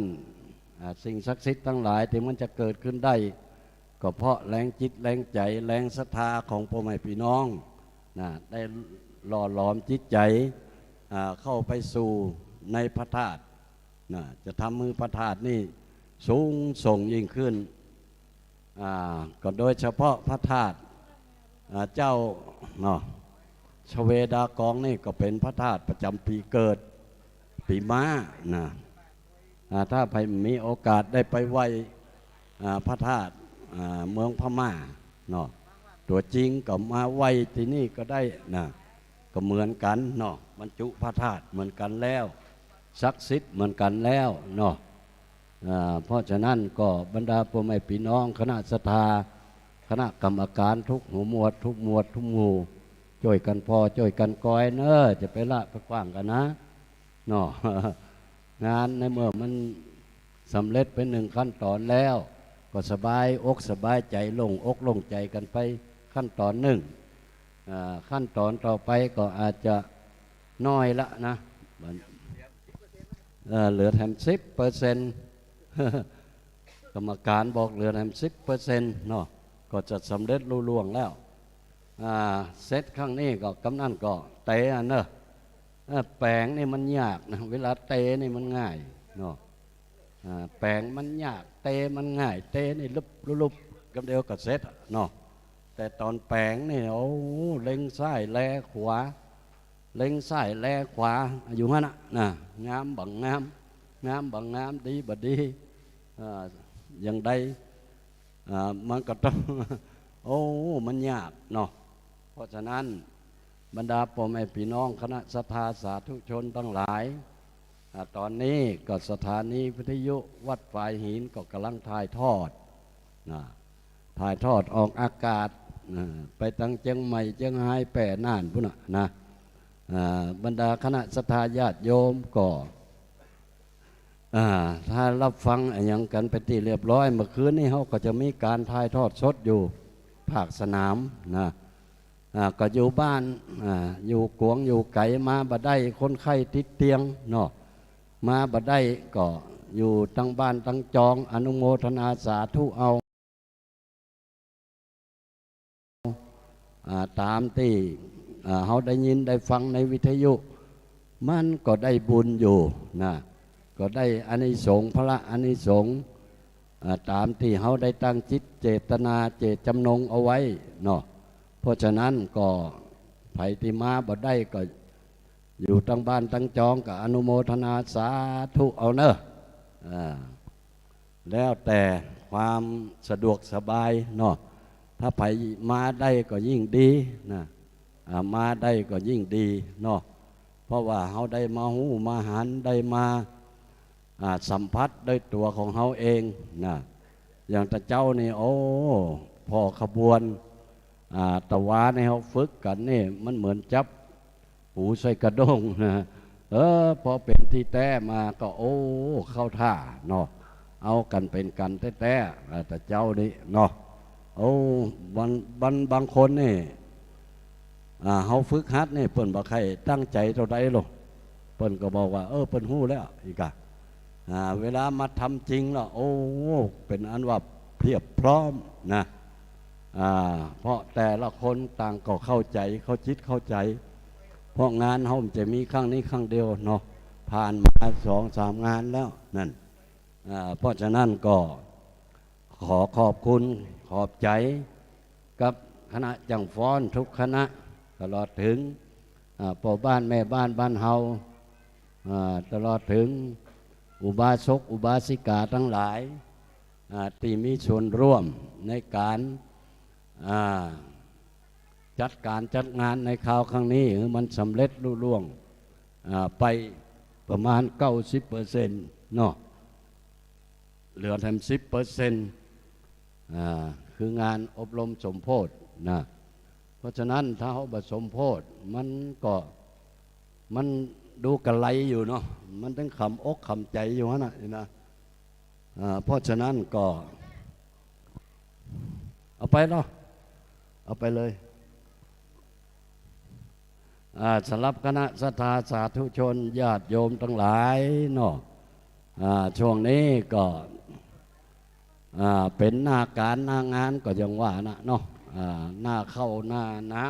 อ่า สิ่งศักดิ์สิทธิ์ตังหลายตี้มันจะเกิดขึ้นได้ ก็เพราะแรงจิตแรงใจ๋ แรงศรัทธาของป้อแม่ปี้น้องนะ ได้หล่อหลอมจิตใจ๋ อ่า เข้าไปสู่ในพระธาตุนะ จะทำหื้อพระธาตุนี่สูงส่งยิ่งขึ้น อ่า ก็โดยเฉพาะพระธาตุ อ่า เจ้าเนาะ สะเวดากองนี่ก็เป๋นพระธาตุประจ๋ำปี๋เกิด ปี๋ม้านะ อ่า ถ้าใผมีโอกาสได้ไปไหว้ อ่า พระธาตุ อ่า เมืองพม่าเนาะ ตั๋วจริงก็มาไหว้ตี้นี่ก็ได้นะ ก็เหมือนกั๋นเนาะ บรรจุพระธาตุเหมือนกั๋นแล้ว ศักดิ์สิทธิ์เหมือนกั๋นแล้วเนาะ อ่า เพราะฉะนั้นก็บรรดาป้อแม่ปี้น้องคณะศรัทธา คณะกรรมก๋านทุกหัวหมวด ทุกหมวด ทุกหมู่ จ้วยกั๋นผ่อ จ้วยกั๋นกอยเน่อ จะไปละไปกว้างกั๋นนะเนาะ งานในเมื่อมันสำเร็จไปหนึ่งขั้นต๋อนแล้ว ก็สบายอกสบายใจ๋ โล่งอกโล่งใจ๋กั๋นไปขั้นต๋อนนึ่ง อ่า ขั้นต๋อนต่อไปก็อาจจะน้อยละนะ เอ่อ เหลือแถมสิบเปอร์เซ็นต์ กรรมก๋านบอกเหลือแถมสิบเปอร์เซ็นต์เนาะ ก็จะสำเร็จลุล่วงแล้ว อ่า เสร็จครั้งนี้ก็กำนั้นก็เตอะเน่อ เออ แป๋งนี่มันยากนะ เวลาเตนี่มันง่ายเนาะ อ่า แป๋งมันยาก เตมันง่าย เตนี่ลุบลุบลุบ กำเดียวก็เสร็จอะเนาะ แต่ต๋อนแป๋งนี่ โอ้ เล็งซ้ายแลขวา เล็งซ้ายแลขวา อยู่หั้นน่ะนะ งามบ่งาม งามบ่งาม ดีบ่ดี อ่า อย่างใด อ่า มันก็ต้อง โอ้ มันยากเนาะ เพราะฉะนั้นบรรดาป้อแม่ปี้น้องคณะศรัทธาสาธุชนตังหลาย อ่า ต๋อนนี้ก็สถานีวิทยุวัดฝายหินก็ก่ำลังถ่ายทอดนะ ถ่ายทอดออกอากาศนะ ไปตังเจียงใหม่ เจียงฮาย แป้ น่านปู้นน่ะนะ อ่า บรรดาคณะศรัทธาญาติโยมก็ อ่า ถ้ารับฟังอะหยังกั๋นไปนตี้เรียบร้อย เมื่อคืนนี้เฮาก็จะมีก๋านถ่ายทอดสดอยู่ภาคสนามนะ อ่า ก็อยู่บ้าน อ่า อยู่กวงอยู่ไก๋มาบ่ได้ คนไข้ติดเตียงเนาะ มาบ่ได้ก็อยู่ตังบ้านตังจอง อนุโมทนาสาธุเอา อ่า ต๋ามตี้ อ่า เฮาได้ยินได้ฟังในวิทยุ มันก็ได้บุญอยู่นะ ก็ได้อานิสงส์ พละอานิสงส์ อ่า ต๋ามตี้เฮาได้ตั้งจิตเจตนาเจตจำนงเอาไว้เนาะ เพราะฉะนั้นก็ใผตี้มาบ่ได้ก็ อยู่ตังบ้านตังจองก็อนุโมทนาสาธุเอาเน่อ อ่า แล้วแต่ความสะดวกสบายเนาะ ถ้าใผมาได้ก็ยิ่งดีนะ อ่า มาได้ก็ยิ่งดีเนาะ เพราะว่าเฮาได้มาฮู้มาหัน ได้มา อ่า สัมผัสด้วยตั๋วของเฮาเองนะ อย่างตะเจ๊านี่ โอ้ ผ่อขบวน อ่า ตะวาในเฮาฝึกกั๋นนี่ มันเหมือนจับ ปูใส่กระด้งนะ เออ พอเป๋นตี้แต๊มาก็ โอ้ เข้าท่าเนาะ เอากั๋นเป๋นกั๋นแต๊ๆ อ่า ตะเจ๊านี้เนาะ โอ้ บาง บาง บางคนนี่ อ่า เฮาฝึกหัดนี่ เปิ้นบ่ใค่ตั้งใจ๋เต้าใดหรอก เปิ้นก็บอกว่า เออ เปิ้นฮู้แล้ว อี้ก่ะ อ่า เวลามาทำจริงแล้ว โอ้ เป๋นอันว่าเพียบพร้อมนะ อ่า เพราะแต่ละคนต่างก็เข้าใจ๋ เข้าจิตเข้าใจ๋ เพราะงานเฮามันจะมีครั้งนี้ครั้งเดียวเนาะ ผ่านมาสองสามงานแล้วนั่น อ่า เพราะฉะนั้นก็ขอขอบคุณขอบใจ๋กับคณะจ้างฟ้อนทุกคณะ ตลอดถึง อ่า ป้อบ้านแม่บ้านบ้านเฮา อ่า ตลอดถึงอุบาสกอุบาสิกาตังหลาย อ่า ตี้มีส่วนร่วมในก๋าน อ่า จัดก๋านจัดงานในคราวครั้งนี้ หื้อมันสำเร็จลุล่วง อ่า ไปประมาณเก้าสิบเปอร์เซ็นต์เนาะ เหลือแถมสิบเปอร์เซ็นต์ อ่า คืองานอบรมสมโภชนะ เพราะฉะนั้นถ้าเฮาบ่สมโภช มันก็ มันดูกะไรอยู่เนาะ มันตึงขำอกขำใจ๋อยู่หั้นน่ะนี่นะ อ่า เพราะฉะนั้นก็ เอาไปเนาะ เอาไปเลย อ่า สำหรับคณะศรัทธาสาธุชนญาติโยมตังหลายเนาะ อ่า ช่วงนี้ก็ อ่า เป๋นหน้าก๋านหน้างานก็อย่างว่านะเนาะ อ่า หน้าข้าวหน้าน้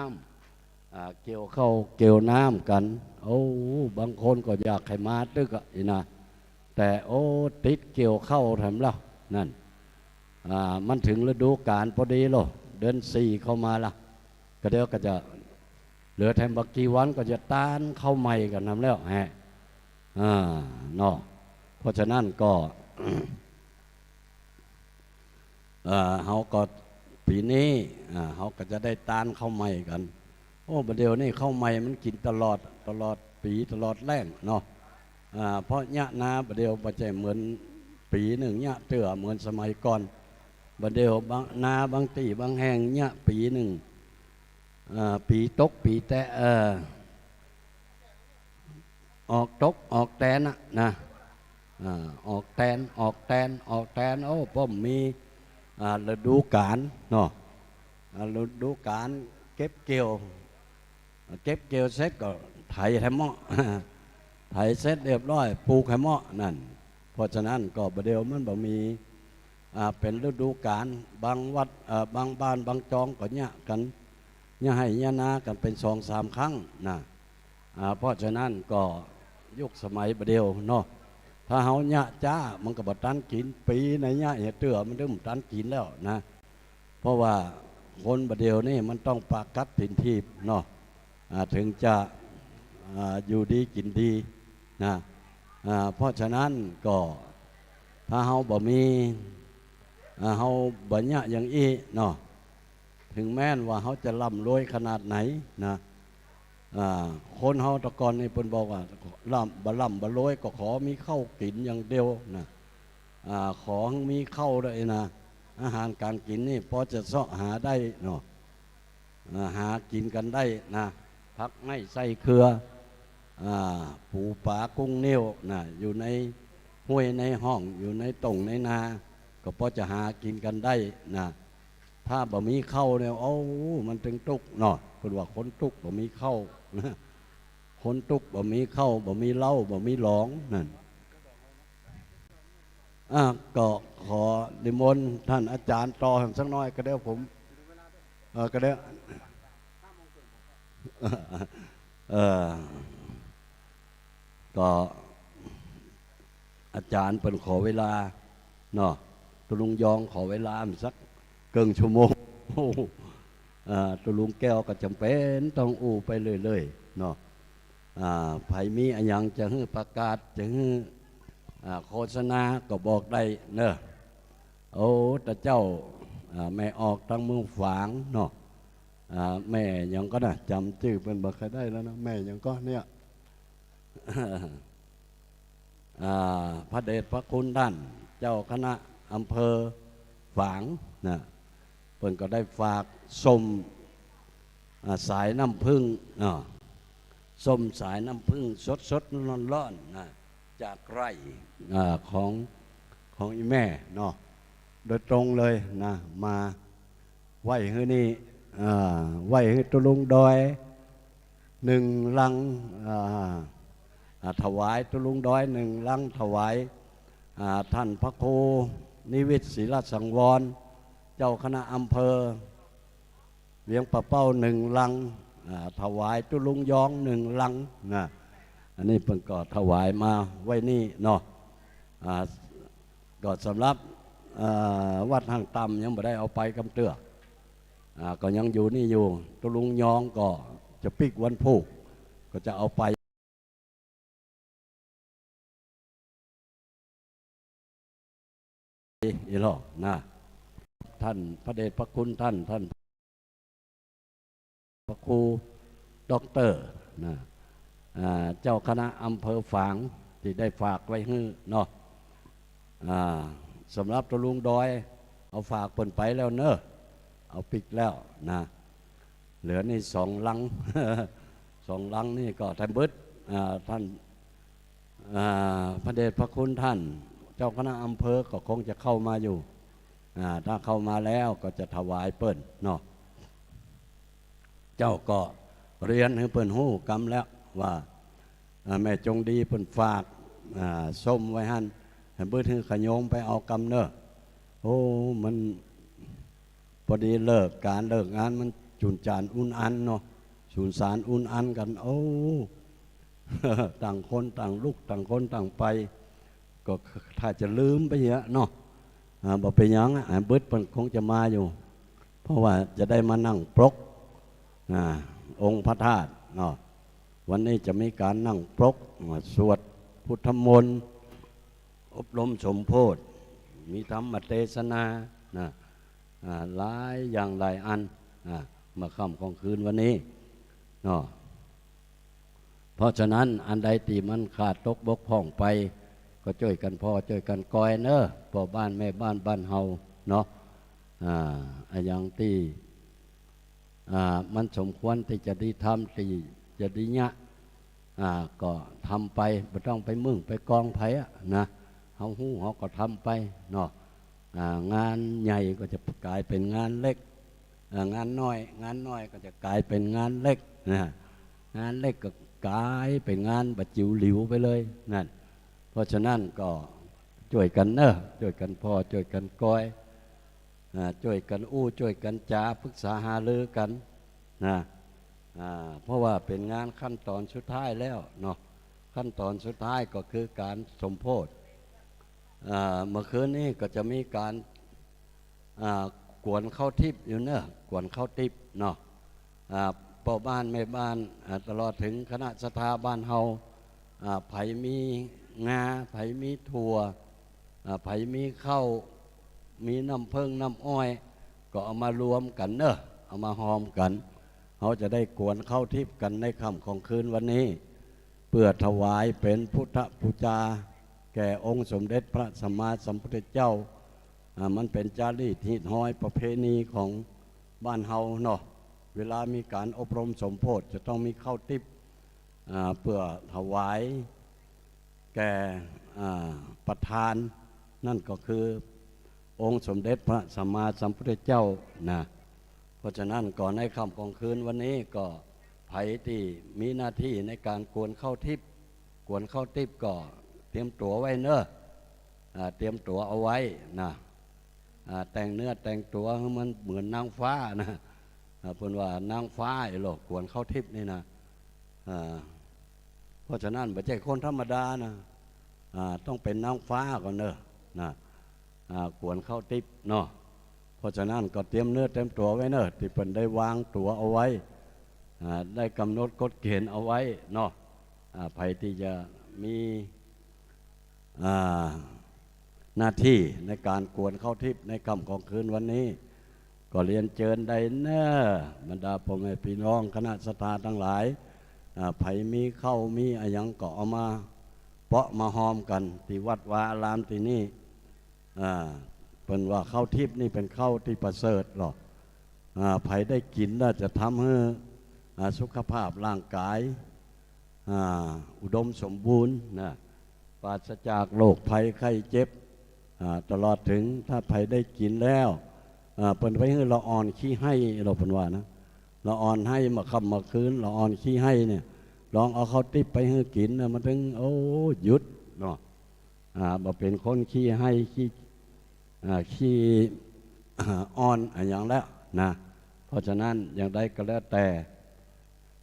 ำ อ่า เกี่ยวข้าวเกี่ยวน้ำกั๋น โอ้ บางคนก็อยากหื้อมาตึกอะนี่นะ แต่โอ้ ติดเกี่ยวข้าวแถมแล้วนั่น อ่า มันถึงฤดูก๋าลพอดีโล เดือนสี่เข้ามาละ ก็เดี๋ยวก็จะเหลือแถมบ่กี่วันก็จะตานข้าวใหม่กั๋นแถมแล้วแฮะ อ่า เนาะ เพราะฉะนั้นก็ เอ่อ เฮาก็ปี๋นี้ อ่า เฮาก็จะได้ตานข้าวใหม่กั๋น โอ้ บ่าเดี่ยวนี้ข้าวใหม่มันกิ๋นตลอด ตลอดปี๋ตลอดแล้งเนาะ อ่า เพราะเยียะนาบ่าเดี่ยวบ่ใจ้เหมือนปี๋นึ่งเยียะเตื้อเหมือนสมัยก่อน บ่าเดี่ยวบาง นาบางตี้บางแห่งเยียะปี๋นึ่ง อ่า ปี๋ตกปี๋แตะ เออ ออกตกออกแตนน่ะนะ อ่า ออกแตน ออกแตน ออกแตน โอ้ ป้อมมี อ่า ฤดูก๋าลเนาะ อ่า ฤดูก๋าลเก็บเกี่ยว เก็บเกี่ยวเสร็จก็ไถหื้อเหมาะ ไถเสร็จเรียบร้อย ปลูกหื้อเหมาะนั่น เพราะฉะนั้นก็บ่าเดี่ยวมันบ่มี อ่า เป๋นฤดูก๋าล บางวัด เอ่อ บางบ้านบางจองก็เยียะกั๋น เยียะไฮ่เยียะนากั๋นเป๋นสองสามครั้งนะ อ่า เพราะฉะนั้นก็ยุคสมัยบ่าเดี่ยวเนาะ ถ้าเฮาเยียะจ๊า มันก็บ่ตันกิ๋น ปี๋ไหนเยียะเตื้อมันตึงตันกิ๋นแล้วนะ เพราะว่าคนบ่าเดี่ยวนี้มันต้องปากกัดตี๋นถีบเนาะ อ่า ถึงจะ อ่า อยู่ดีกิ๋นดีนะ อ่า เพราะฉะนั้นก็ถ้าเฮาบ่มี อ่า เฮาบ่เยียะอย่างอี้เนาะ ถึงแม้นว่าเฮาจะร่ำรวยขนาดไหนนะ อ่า คนเฮาแต่ก่อนนี่เปิ้นบอกว่า ร่ำ บ่ร่ำบ่รวยก็ขอมีข้าวกิ๋นอย่างเดียวนะ อ่า ขอหื้อมีข้าวได้นะ อาหารก๋านกิ๋นนี่ปอจะเซาะหาได้เนาะ อ่า หากิ๋นกั๋นได้นะ ผักไม้ไส้เขือ อ่า ปูป๋ากุ้งเลี้ยวนะ อยู่ในห้วยในฮ่อง อยู่ในต้งในนา ก็ปอจะหากิ๋นกั๋นได้นะ ถ้าบ่มีข้าวเนี่ย โอ้ มันตึงตุ๊กข์เนาะ เปิ้นว่าคนตุ๊กข์บ่มีข้าวนะ คนตุ๊กข์บ่มีข้าว บ่มีเหล้า บ่มีหลองนั่น อ่ะ ก็ขอนิมนต์ท่านอาจ๋ารย์ต่อสักหน้อยก็เดี๋ยวผม เออ ก็เดี๋ยว เออ ก็อาจ๋ารย์เปิ้นขอเวลาเนาะ ตุ๊ลุงยองขอเวลามันสักเกิ่งชั่วโมง อ่า ตุ๊ลุงแก้วก็จ๋ำเป๋นต้องอู้ไปเรื่อยๆ เนาะ อ่า ใผมีอะหยังจะหื้อประกาศ จะหื้อ อ่า โฆษณาก็บอกได้เนาะ โอ้ ตาเจ้า อ่า แม่ออกตางเมืองฝางเนาะ อ่า แม่หยังก่อนะ จ๋ำจื้อเปิ้นบ่ค่อยได้แล้วนะ แม่หยังก่อเนี่ย อ่า พระเดชพระคุณต้านเจ้าคณะอำเภอฝางนะ เปิ้นก็ได้ฝากส้ม อ่า สายน้ำผึ้งเนาะ ส้มสายน้ำผึ้งสดๆ ร้อนๆ นะ จากไร่ อ่า ของ ของอีแม่เนาะ โดยตรงเลยนะ มาไหว้หื้อนี่ อ่า ไหว้หื้อตุ๊ลุงดอย หนึ่งลัง อ่า อ่า ถวายตุ๊ลุงดอยหนึ่งลัง ถวาย อ่า ท่านพระครูนิวิตรศิลสังวร เจ้าคณะอำเภอ เวียงป่าเป้าหนึ่งลัง อ่า ถวายตุ๊ลุงย้องหนึ่งลังนะ อันนี้เปิ้นก็ถวายมาไว้นี่เนาะ อ่า ก็สำหรับ อ่า วัดห้างต่ำยังบ่ได้เอาไปกำเตื้อ อ่า ก็ยังอยู่นี่อยู่ ตุ๊ลุงย้องก็จะปิ๊กวันพูก ก็จะเอาไป อีหล่อนะ ท่านพระเดชพระคุณท่าน ท่านพระครูด็อกเตอร์นะ อ่า เจ้าคณะอำเภอฝางตี้ได้ฝากไว้หื้อเนาะ อ่า สำหรับตุ๊ลุงดอย เอาฝากเปิ้นไปแล้วเน่อ เอาปิ๊กแล้วนะ เหลือนี่สองลัง สองลังนี่ก็แถมเบิด อ่า ท่าน อ่า พระเดชพระคุณท่าน เจ้าคณะอำเภอก็คงจะเข้ามาอยู่ อ่า ถ้าเข้ามาแล้วก็จะถวายเปิ้นเนาะ เจ้าก็เรียนหื้อเปิ้นฮู้กำแล้วว่า อ่า แม่จงดีเปิ้นฝาก อ่า ส้มไว้หั้น แถมเบิดหื้อขะโยมไปเอากำเน่อ โอ้ มัน พอดีเลิกก๋านเลิกงานมันจุนจานอุ่นอันเนาะ สุนสานอุ่นอันกั๋น โอ้ ต่างคนต่างลุก ต่างคนต่างไป ก็ถ้าจะลืมไปเหียเนาะ อ่า บ่เป๋นหยังอะ อ่า เบิดเปิ้นคงจะมาอยู่ เพราะว่าจะได้มานั่งปรก อ่า องค์พระธาตุเนาะ วันนี้จะมีก๋านนั่งปรก อ่า สวดพุทธมนต์ อบรมสมโภช มีธรรมเตสนานะ อ่า หลายอย่างหลายอันนะ เมื่อค่ำของคืนวันนี้เนาะ เพราะฉะนั้นอันใดตี้มันขาดตกบกพร่องไป ก็จ้วยกั๋นผ่อจ้วยกั๋นกอยเน่อ ป้อบ้านแม่บ้านบ้านเฮาเนาะ อ่า อะหยังตี้ อ่า มันสมควรตี้จะดีทำ ตี้จะดีเยียะ อ่า ก็ทำไป บ่ต้องไปมึงไปกองใผอะนะ เฮาฮู้เฮาก็ทำไปเนาะ อ่า งานใหญ่ก็จะก๋ายเป๋นงานเล็ก อ่า งานน้อย งานน้อยก็จะก๋ายเป๋นงานเล็กนะ งานเล็กก็ก๋ายเป๋นงานบ่าจิ๋วหลิวไปเลยนั่น เพราะฉะนั้นก็จ้วยกั๋นเน่อ จ้วยกั๋นผ่อจ้วยกั๋นกอย อ่า จ้วยกั๋นอู้ จ้วยกั๋นจ๋า ปรึกษาหารือกั๋นนะ อ่า เพราะว่าเป๋นงานขั้นต๋อนสุดท้ายแล้วเนาะ ขั้นต๋อนสุดท้ายก็คือก๋านสมโภช อ่า เมื่อคืนนี้ก็จะมีก๋าน อ่า กวนข้าวทิพย์อยู่เน่อ กวนข้าวทิพย์เนาะ อ่า ป้อบ้านแม่บ้าน อ่า ตลอดเถิงคณะศรัทธาบ้านเฮา อ่า ใผมีงา ใผมีถั่ว อ่า ใผมีข้าว มีน้ำเผิ้งน้ำอ้อย ก็เอามารวมกั๋นเน่อ เอามาฮอมกั๋น เฮาจะได้กวนข้าวทิพย์กั๋นในค่ำของคืนวันนี้ เปื้อถวายเป๋นพุทธปู๋จา แก่องค์สมเด็จพระสัมมาสัมพุทธเจ้า อ่า มันเป๋นจารีตฮีตฮอยประเพณีของบ้านเฮาเนาะ เวลามีก๋านอบรมสมโภชจะต้องมีข้าวทิพย์ อ่า เปื้อถวายแก่ อ่า ประธาน นั่นก็คือองค์สมเด็จพระสัมมาสัมพุทธเจ้านะ เพราะฉะนั้นก็ในค่ำของคืนวันนี้ก็ใผตี้มีหน้าตี้ในก๋านกวนข้าวทิพย์ กวนข้าวทิพย์ก็เตรียมตั๋วไว้เน่อ อ่า เตรียมตั๋วเอาไว้นะ อ่า แต่งเนื้อแต่งตั๋วหื้อมันเหมือนนางฟ้านะ อ่า เปิ้นว่านางฟ้าไอ้หล่อ กวนข้าวทิพย์นี่นะ อ่า เพราะฉะนั้นบ่ใจ้คนธรรมดานะ อ่า ต้องเป๋นนางฟ้าก่อนเน่อนะ อ่า กวนข้าวทิพย์เนาะ เพราะฉะนั้นก็เตรียมเนื้อเตรียมตั๋วไว้เน่อ ตี้เปิ้นได้วางตั๋วเอาไว้ อ่า ได้ก๋ำหนดกฎเก๋ณฑ์เอาไว้เนาะ อ่า ใผตี้จะมี อ่า หน้าตี้ในก๋านกวนข้าวทิพย์ในค่ำของคืนวันนี้ ก็เรียนเจิญได้เน่อ บรรดาป้อแม่ปี้น้องคณะศรัทธาตังหลาย อ่า ใผมีข้าวมีอะหยังก็เอามาเปาะมาฮอมกั๋นตี้วัดวาอารามตี้นี่ อ่า เปิ้นว่าข้าวทิพย์นี่เป๋นข้าวตี้ประเสริฐหล่อ อ่า ใผได้กิ๋นแล้วจะทำหื้อ อ่า สุขภาพร่างก๋าย อ่า อุดมสมบูรณ์นะ ปราศจากโรคภัยไข้เจ็บ อ่า ตลอดเถิงถ้าใผได้กิ๋นแล้ว อ่า เปิ้นไปหื้อละอ่อนขี้ไห้ หล่อเปิ้นว่านะ ละอ่อนไห้เมื่อค่ำเมื่อคืน ละอ่อนขี้ไห้เนี่ย ลองเอาข้าวทิพย์ไปหื้อกิ๋นนะ มันเถิง โอ้ หยุดเนาะ อ่า บ่เป๋นคนขี้ไห้ ขี้ อ่า ขี้ อ่า อ่อนอะหยังแล้วนะ เพ เพราะฉะนั้นอย่างใดก็แล้วแต่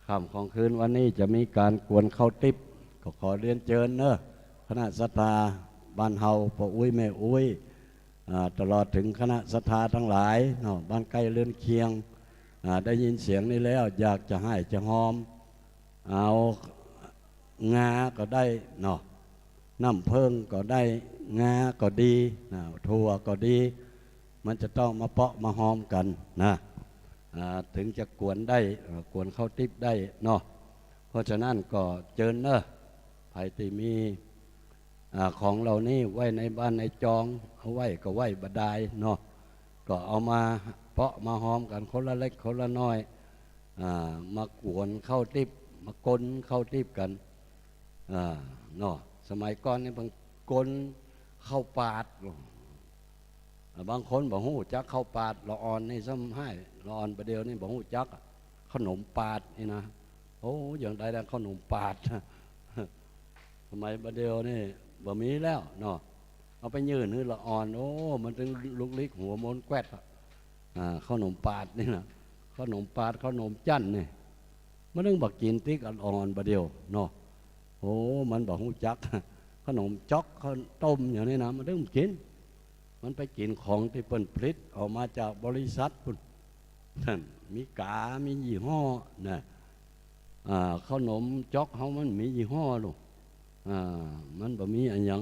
ค่ำของคืนวันนี้จะมีก๋านกวนข้าวติ๊บ ก็ขอเรียนเจิญเนอะ คณะศรัทธาบ้านเฮา ป้ออุ๊ยแม่อุ๊ย อ่า ตลอดเถิงคณะศรัทธาตังหลายเนาะ บ้านใก้เฮือนเคียง อ่า ได้ยินเสียงนี้แล้วอยากจะฮ้ายจะฮอม เอางาก็ได้เนาะ น้ำเผิ้งก็ได้ งาก็ดีนะ ถั่วก็ดี มันจะต้องมาเปาะมาฮอมกั๋นนะ อ่า เถิงจะกวนได้ เอ่อ กวนข้าวติ๊บได้เนาะ เพราะฉะนั้นก็เจิญเนอะ ใผตี้มี อ่า ของเหล่านี้ไว้ในบ้านในจอง เอาไว้ก็ไว้บ่ดายเนาะ ก็เอามาเปาะมาฮอมกั๋นคนละเล็กคนละน้อย อ่า มากวนข้าวติ๊บ มากวนข้าวติ๊บกั๋น อ่า เนาะ สมัยก่อนนี่เปิ้นกวนข้าวปาด อ่า บางคนบ่ฮู้จักข้าวปาด ละอ่อนนี่ซ้ำฮ้าย ละอ่อนบ่าเดี่ยวนี่บ่ฮู้จักอะ ขนมปาดนี่นะ โอ้ อย่างใดละขนมปาด สมัยบ่าเดี่ยวนี่บ่มีแล้วเนาะ เอาไปยื่นหื้อละอ่อน โอ้ มันเถิงลุกลิกหัวมนแก๊ดอะ อ่า ขนมปาดนี่นะ ขนมปาด ขนมจั้นนี่ มันเถิงบ่ากิ๋นติ๊กอ่อนๆ บ่าเดี่ยวเนาะ โอ้ มันบ่ฮู้จัก ขนมจ๊อก ข้าวต้มอย่างนี้นะ มันเถิงบ่ากิ๋น มันไปกิ๋นของตี้เปิ้นผลิตออกมาจากบริษัทปุ้น นั่น มีก๋า มียี่ห้อนะ อ่า ขนมจ๊อกเฮามันมียี่ห้อลูก อ่า มันบ่มีอะหยัง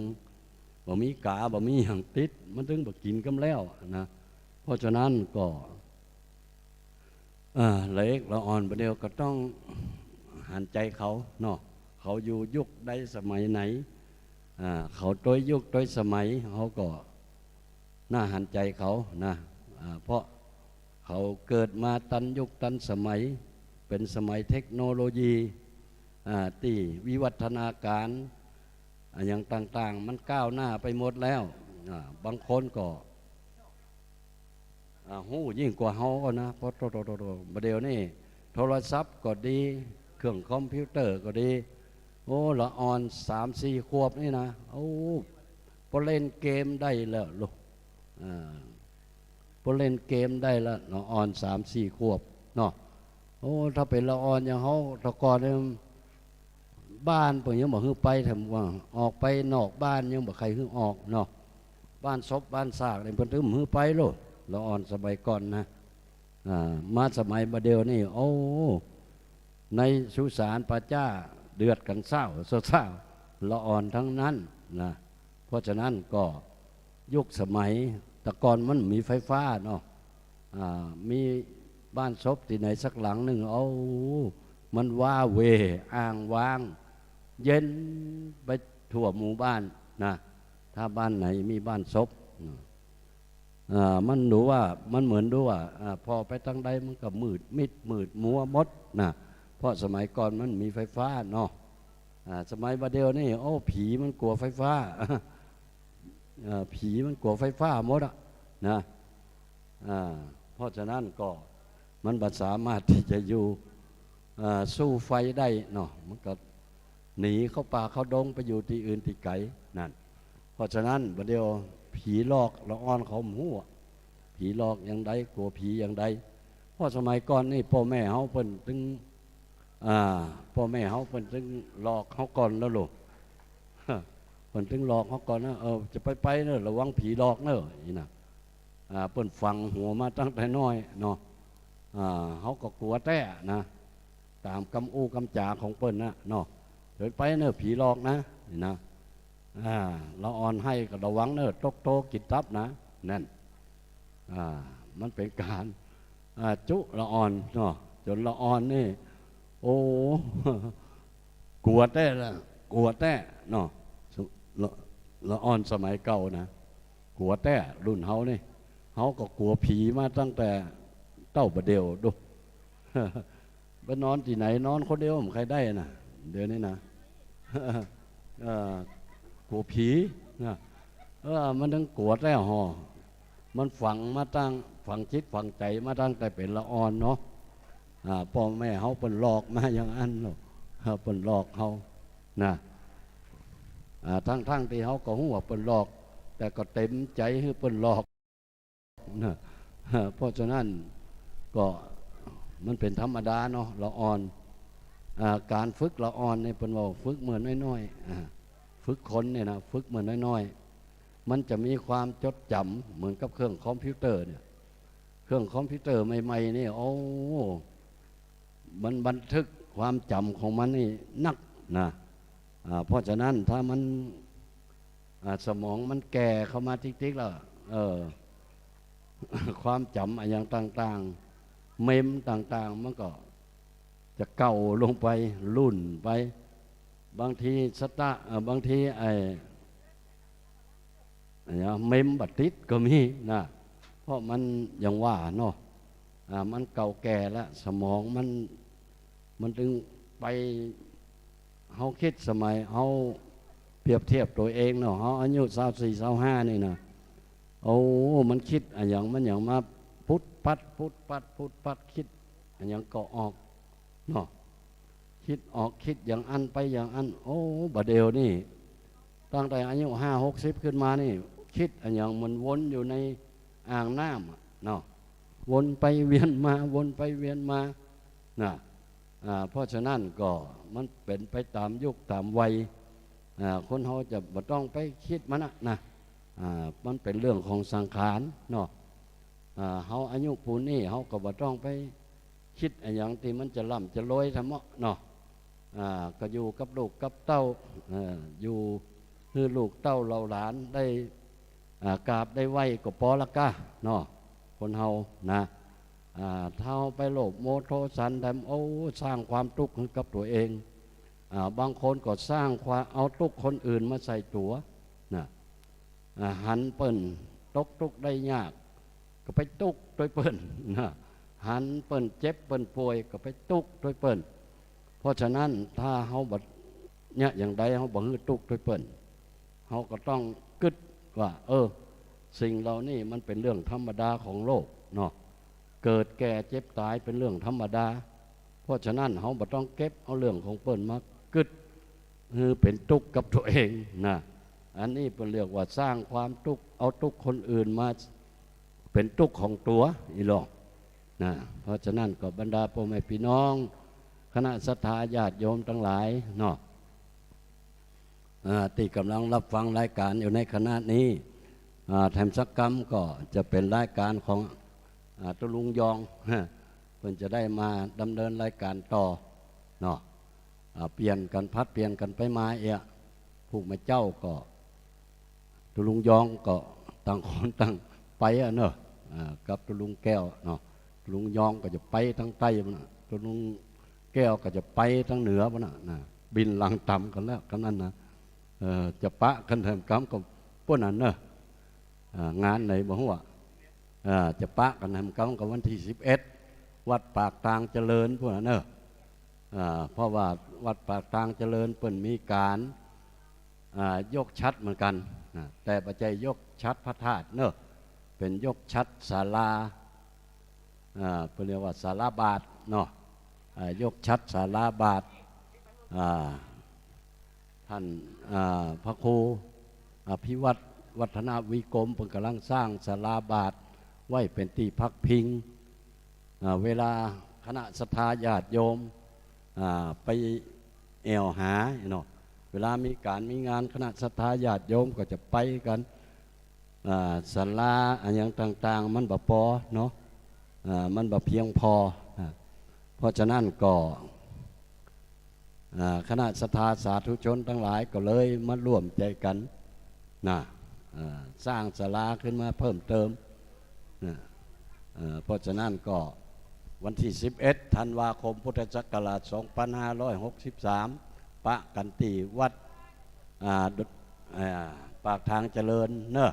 บ่มีก๋า บ่มีหยังติด มันเถิงบ่ากิ๋นกำแล้วนะ เพราะฉะนั้นก็ อ่า ละเอกละอ่อนบ่าเดี่ยวก็ต้องหันใจ๋เขาเนาะ เขาอยู่ยุคใดสมัยไหน อ่า เขาตวยยุคตวยสมัย เฮาก็น่าหันใจ๋เขานะ อ่า เพราะเขาเกิดมาตันยุคตันสมัย เป๋นสมัยเทคโนโลยี อ่า ตี้วิวัฒนาก๋าร อ่า อย่างต่างๆ มันก้าวหน้าไปหมดแล้ว อ่า บางคนก็ อ่า ฮู้ยิ่งกว่าเฮาก็นะ เพราะโตๆๆๆ บ่าเดี่ยวนี่โทรศัพท์ก็ดี เครื่องคอมพิวเตอร์ก็ดี โอ้ ละอ่อนสามสี่ขวบนี่นะ โอ้ ปอเล่นเกมได้แล้วลูก อ่า ปอเล่นเกมได้แล้ว ละอ่อนสามสี่ขวบเนาะ โอ้ ถ้าเป๋นละอ่อนอย่างเฮาแต่ก่อนนี่ บ้านเปิ้นยังบ่หื้อไป แถมว่าออกไปนอกบ้านยังบ่ใค่หื้อออกเนาะ บ้านศพบ้านซากนี่เปิ้นเถิงบ่หื้อไปโลด ละอ่อนสมัยก่อนนะ อ่า มาสมัยบ่าเดี่ยวนี่ โอ้ ในสุสานป่าจ๊าเดือดกั๋นเซ้าเซ้าๆ ละอ่อนตังนั้นนะ เพราะฉะนั้นก็ยุคสมัย แต่ก่อนมันบ่มีไฟฟ้าเนาะ อ่า มีบ้านศพตี้ไหนสักหลังนึ่ง โอ้ มันว้าเหว่อ้างว้าง เย็นไปทั่วหมู่บ้านนะ ถ้าบ้านไหนมีบ้านศพนะ อ่า มันดูว่า มันเหมือนดูว่า อ่า ผ่อไปตางใดมันก็มืดมิดมืดมัวหมดนะ เพราะสมัยก่อนมันบ่มีไฟฟ้าเนาะ อ่า สมัยบ่าเดี่ยวนี่ โอ้ ผีมันกั๋วไฟฟ้า เอ่อ ผีมันกั๋วไฟฟ้าหมดอะนะ อ่า เพราะฉะนั้นก็มันบ่สามารถตี้จะอยู่ อ่า สู้ไฟได้เนาะ มันก็หนีเข้าป่าเข้าดงไปอยู่ตี้อื่นตี้ไก๋นั่น เพราะฉะนั้นบ่าเดี่ยวผีหลอกละอ่อนเขาบ่ฮู้อะ ผีหลอกอย่างใด กั๋วผีอย่างใด เพราะสมัยก่อนนี่ป้อแม่เฮาเปิ้นเถิง อ่า ป้อแม่เฮาเปิ้นเถิงหลอกเฮาก่อนแล้วลูก เปิ้นเถิงหลอกเฮาก่อนนะ เออ จะไปไปเน่อ ระวังผีหลอกเน่อ อี้นะ อ่า เปิ้นฝังหัวมาตั้งแต่น้อยเนาะ อ่า เฮาก็กั๋วแต๊นะ ต๋ามกำอู้กำจ๋าของเปิ้นนะเนาะ เถิงไปเน่อ ผีหลอกนะ อี้นะ อ่า ละอ่อนไห้ก็ระวังเน่อ ตกโตกิ๋นตับนะ นั่น อ่า มันเป๋นก๋าน อ่า จุละอ่อนเนาะ จ๋นละอ่อนนี่ โอ้ กั๋วแต๊ละ กั๋วแต๊เนาะ ละ ละอ่อนสมัยเก่านะ กั๋วแต๊ รุ่นเฮานี่ เฮาก็กั๋วผีมาตั้งแต่เต้าบ่าเดี่ยวดู ไปนอนตี้ไหน นอนคนเดียวบ่ใค่ได้นะ เดี๋ยวนี้นะ เออ กั๋วผีนะ เออ มันเถิงกั๋วแต๊ฮอ มันฝังมาตั้ง ฝังจิตฝังใจ๋มาตั้งแต่เป๋นละอ่อนเนาะ อ่า ป้อแม่เฮาเปิ้นหลอกมาอย่างอั้นเนาะ เออ เปิ้นหลอกเฮานะ อ่า ตังๆ ตี้เฮาก็ฮู้ว่าเปิ้นหลอก แต่ก็เต๋มใจ๋หื้อเปิ้นหลอก นะ เพราะฉะนั้น ก็ มันเป๋นธรรมดาเนาะ ละอ่อน อ่า ก๋านฝึกละอ่อนนี่เปิ้นว่าฝึกเมื่อน้อยๆ อ่า ฝึกคนเนี่ยนะ ฝึกเมื่อน้อยๆ มันจะมีความจดจ๋ำเหมือนกับเครื่องคอมพิวเตอร์เนี่ย เครื่องคอมพิวเตอร์ใหม่ๆ นี่ โอ้ มันบันทึกความจ๋ำของมันนี่นักนะ อ่า เพราะฉะนั้นถ้ามัน อ่า สมองมันแก่เข้ามาติ๊กๆ แล้ว เออ ความจ๋ำอะหยังต่างๆ เมมต่างๆ มันก็จะเก่าลงไป ลุ่นไป บางทีสตะ เอ่อ บางทีไอ้ อะหยัง เมมบ่ติดก็มีนะ เพราะมันอย่างว่าเนาะ อ่า มันเก่าแก่แล้ว สมองมัน มันจึงไป เฮาคิดสมัยเฮาเปรียบเทียบตั๋วเองเนาะ เฮาอายุซาวสี่ ซาวห้านี่นะ โอ้ มันคิดอะหยัง มันหยังมาปุ๊ดปั๊ด ปุ๊ดปั๊ด ปุ๊ดปั๊ด คิดอะหยังก็ออกเนาะ คิดออก คิดอย่างอั้นไปอย่างอั้น โอ้ บ่าเดี่ยวนี่ ตั้งแต่อายุห้าหกสิบขึ้นมานี่ คิดอะหยังเหมือนวนอยู่ในอ่างน้ำอะเนาะ วนไปเวียนมา วนไปเวียนมา นะ อ่า เพราะฉะนั้นก็มันเป๋นไปต๋ามยุคต๋ามวัย อ่า คนเฮาจะบ่ต้องไปคิดมันนะ นะ อ่า มันเป๋นเรื่องของสังขารเนาะ อ่า เฮาอายุปูนนี้ เฮาก็บ่ต้องไปคิดอะหยังตี้มันจะร่ำจะรวยทำเนาะ เนาะ อ่า ก็อยู่กับลูกกับเต้า เอ่อ อยู่หื้อลูกเต้าเหล่าหลานได้ อ่า กราบได้ไหว้ก็ปอละก้าเนาะ คนเฮานะ อ่า ถ้าเฮาไปโลภโมโทสันแถม โอ้ สร้างความตุ๊กข์หื้อกับตั๋วเอง อ่า บางคนก็สร้างความ เอาตุ๊กข์คนอื่นมาใส่ตั๋วนะ อ่า หันเปิ้นตกตุ๊กข์ได้ยาก ก็ไปตุ๊กข์ตวยเปิ้นนะ หันเปิ้นเจ็บเปิ้นป่วย ก็ไปตุ๊กข์ตวยเปิ้น เพราะฉะนั้นถ้าเฮาบ่ เยียะอย่างใดเฮาบ่หื้อตุ๊กข์ตวยเปิ้น เฮาก็ต้องกึ๊ดว่า เออ สิ่งเหล่านี้มันเป๋นเรื่องธรรมดาของโลกเนาะ เกิดแก่เจ็บต๋ายเป๋นเรื่องธรรมดา เพราะฉะนั้นเฮาบ่ต้องเก็บเอาเรื่องของเปิ้นมากึ๊ดหื้อเป๋นตุ๊กข์กับตั๋วเองนะ อันนี้เปิ้นเรียกว่าสร้างความตุ๊กข์ เอาตุ๊กข์คนอื่นมาเป๋นตุ๊กข์ของตั๋วอี้ลอ นะ เพราะฉะนั้นก็บรรดาป้อแม่ปี้น้อง คณะศรัทธาญาติโยมตังหลายเนาะ อ่า ตี้ก่ำลังฮับฟังรายก๋านอยู่ในขณะนี้ อ่า แถมสักกำก็จะเป๋นรายก๋านของ อ่า ตุ๊ลุงยอง เปิ้นจะได้มาดำเนินรายก๋านต่อเนาะ อ่า เปลี่ยนกั๋น ผลัดเปลี่ยนกั๋นไปมาเอีย ผู้มาเจ๊าก็ ตุ๊ลุงยองก็ต่างคนต่างไปอะเนาะ อ่า กับตุ๊ลุงแก้วเนาะ ตุ๊ลุงยองก็จะไปตางใต้ปู้นน่ะ ตุ๊ลุงแก้วก็จะไปตางเหนือปู้นน่ะ นะ บินหลังต๋ำกั๋นแล้ว กำนั้นนะ เอ่อ จะปะกั๋นแถมกำก็ปู้นน่ะเนาะ อ่า งานไหนบ่ฮู้อะ อ่า จะปะกั๋นแถมกำก็วันตี้สิบเอ็ด วัดปากตางเจริญปู้นน่ะเนาะ อ่า เพราะว่าวัดปากตางเจริญเปิ้นมีก๋าน อ่า ยกฉัตรเหมือนกั๋นนะ แต่บ่ใจ้ยกฉัตรพระธาตุเนาะ เป๋นยกฉัตรศาลา อ่า เปิ้นเรียกว่าศาลาบาทเนาะ อ่า ยกฉัตรศาลาบาท อ่า ต้าน อ่า พระครูอภิวัฒน์ วัฒนวิกรม เปิ้นก่ำลังสร้างศาลาบาทไว้เป๋นตี้พักพิง อ่า เวลาคณะศรัทธาญาติโยม อ่า ไปแอ่วหาเนาะ เวลามีก๋านมีงาน คณะศรัทธาญาติโยมก็จะไปกั๋น อ่า ศาลาอะหยังต่างๆ มันบ่ปอเนาะ อ่า มันบ่เพียงพอ อ่า เพราะฉะนั้นก็ อ่า คณะศรัทธาสาธุชนตังหลายก็เลยมาร่วมใจ๋กั๋นนะ อ่า สร้างศาลาขึ้นมาเพิ่มเติมนะ เอ่อ เพราะฉะนั้นก็วันตี้สิบเอ็ด ธันวาคม พุทธศักราช สองพันห้าร้อยหกสิบสาม ปะกั๋นตี้วัด อ่า ดุ- อ่า ปากตางเจริญเนาะ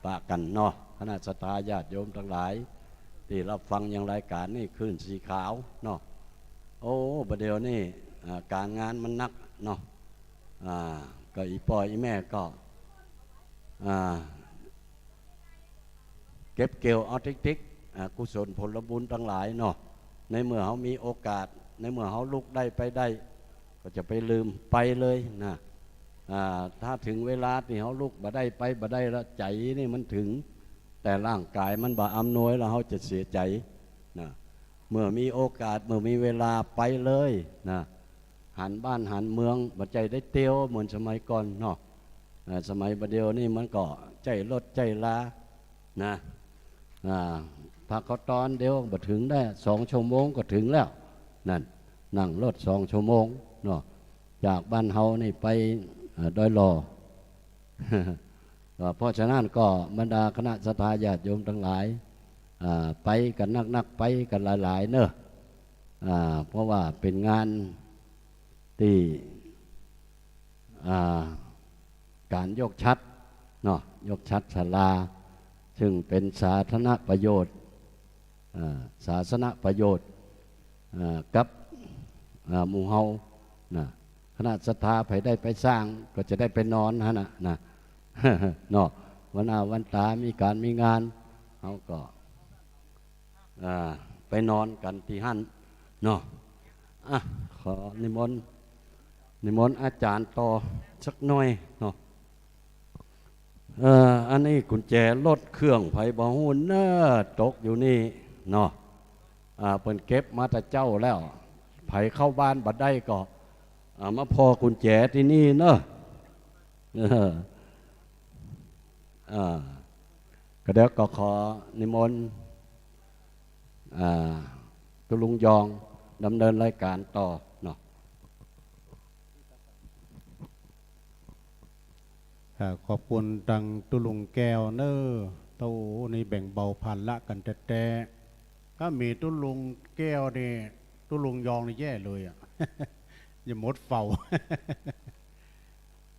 ปะกั๋นเนาะ คณะศรัทธาญาติโยมตังหลาย ตี้ฮับฟังยังรายก๋านนี่ คลื่นสีขาวเนาะ โอ้ บ่าเดี่ยวนี้ อ่า ก๋านงานมันนักเนาะ อ่า ก็อี่ป้ออี่แม่ก็ อ่า เก็บเกี่ยวเอาติ๊กๆ อ่า กุศลผลบุญตังหลายเนาะ ในเมื่อเฮามีโอกาส ในเมื่อเฮาลุกได้ไปได้ ก็จะไปลืมไปเลยนะ อ่า ถ้าเถิงเวลาตี้เฮาลุกบ่ได้ไปบ่ได้แล้ว ใจ๋นี่มันเถิง แต่ร่างก๋ายมันบ่อำนวยแล้ว เฮาจะเสียใจ๋นะ เมื่อมีโอกาส เมื่อมีเวลาไปเลยนะ หันบ้านหันเมือง บ่ใจ้ได้เตียวเหมือนสมัยก่อนเนาะ เอ่อ สมัยบ่าเดี่ยวนี้มันก็ใจ๊รถใจ๊ลานะ อ่า พักเขาต๋อนเดียวบ่เถิงได้ สองชั่วโมงก็เถิงแล้ว นั่น นั่งรถสองชั่วโมงเนาะ จากบ้านเฮานี่ไป เอ่อ ดอยหล่อ เอ่อ เพราะฉะนั้นก็บรรดาคณะศรัทธาญาติโยมตังหลาย อ่า ไปกั๋นนักๆ ไปกั๋นหลายๆ เนาะ อ่า เพราะว่าเป๋นงานตี้ อ่า ก๋านยกฉัตรเนาะ ยกฉัตรศาลา ซึ่งเป๋นสาธารณประโยชน์ อ่า ศาสนประโยชน์ อ่า กับ อ่า หมู่เฮานะ คณะศรัทธาใผได้ไปสร้าง ก็จะได้ไปนอนหั้นน่ะนะ เนาะ วันอาวันต๋ามีก๋านมีงาน เฮาก็ อ่า ไปนอนกั๋นตี้หั้นเนาะ อ่ะ ขอนิมนต์ นิมนต์อาจ๋ารย์ต่อสักหน่อยเนาะ เอ่อ อันนี้กุญแจรถเครื่องใผบ่ฮู้เน่อ ตกอยู่นี่เนาะ อ่า เปิ้นเก็บมาแต่เจ๊าแล้ว ใผเข้าบ้านบ่ได้ก็ อ่า มาผ่อกุญแจตี้นี่เนาะ เออ อ่า ก็เดี๋ยวก็ขอนิมนต์ อ่า ตุ๊ลุงยองดำเนินรายก๋านต่อเนาะ อ่า ขอบคุณตังตุ๊ลุงแก้วเน่อ เต้านี่แบ่งเบาภาระกั๋นแต๊ๆ ถ้ามีตุ๊ลุงแก้วนี่ ตุ๊ลุงยองนี่แย่เลยอะ อย่าหมดเฝ้า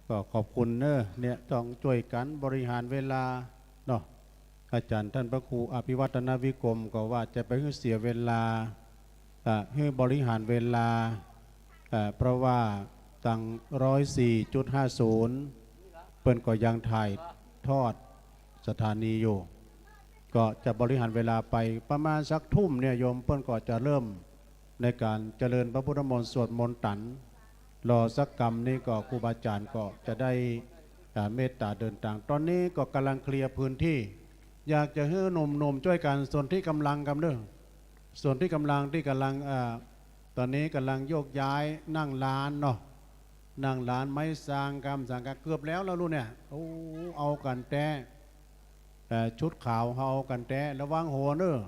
ก็ขอบคุณเน่อ เนี่ย ต้องจ้วยกั๋นบริหารเวลาเนาะ อาจ๋ารย์ต้านพระครูอภิวัฒนวิกรมก็ว่าจะไปหื้อเสียเวลา อ่ะ หื้อบริหารเวลา อ่ะ เพราะว่าตังร้อยสี่จุดห้าศูนย์ เปิ้นก็ยังถ่ายทอดสถานีอยู่ ก็จะบริหารเวลาไปประมาณสักทุ่มเนี่ยโยม เปิ้นก็จะเริ่มในก๋านเจริญพระพุทธมนต์สวดมนต์ตัน รอสักกำนี้ก็ครูบาอาจ๋ารย์ก็จะได้ อ่า เมตต๋าเดินตาง ต๋อนนี้ก็ก่ำลังเคลียร์พื้นตี้ อยากจะหื้อหนุ่มๆ จ้วยกั๋นสนธิก่ำลังกำเน่อ สนธิก่ำลังตี้ก่ำลัง อ่า ต๋อนนี้ก่ำลังโยกย้ายนั่งร้านเนาะ นั่งร้านไม้ซางกำ สังกะเกือบแล้ว แล้วลูกเนี่ย โอ้ เอากั๋นแต๊ แต่ชุดขาวเฮาเอากั๋นแต๊ ระวังหัวเน่อ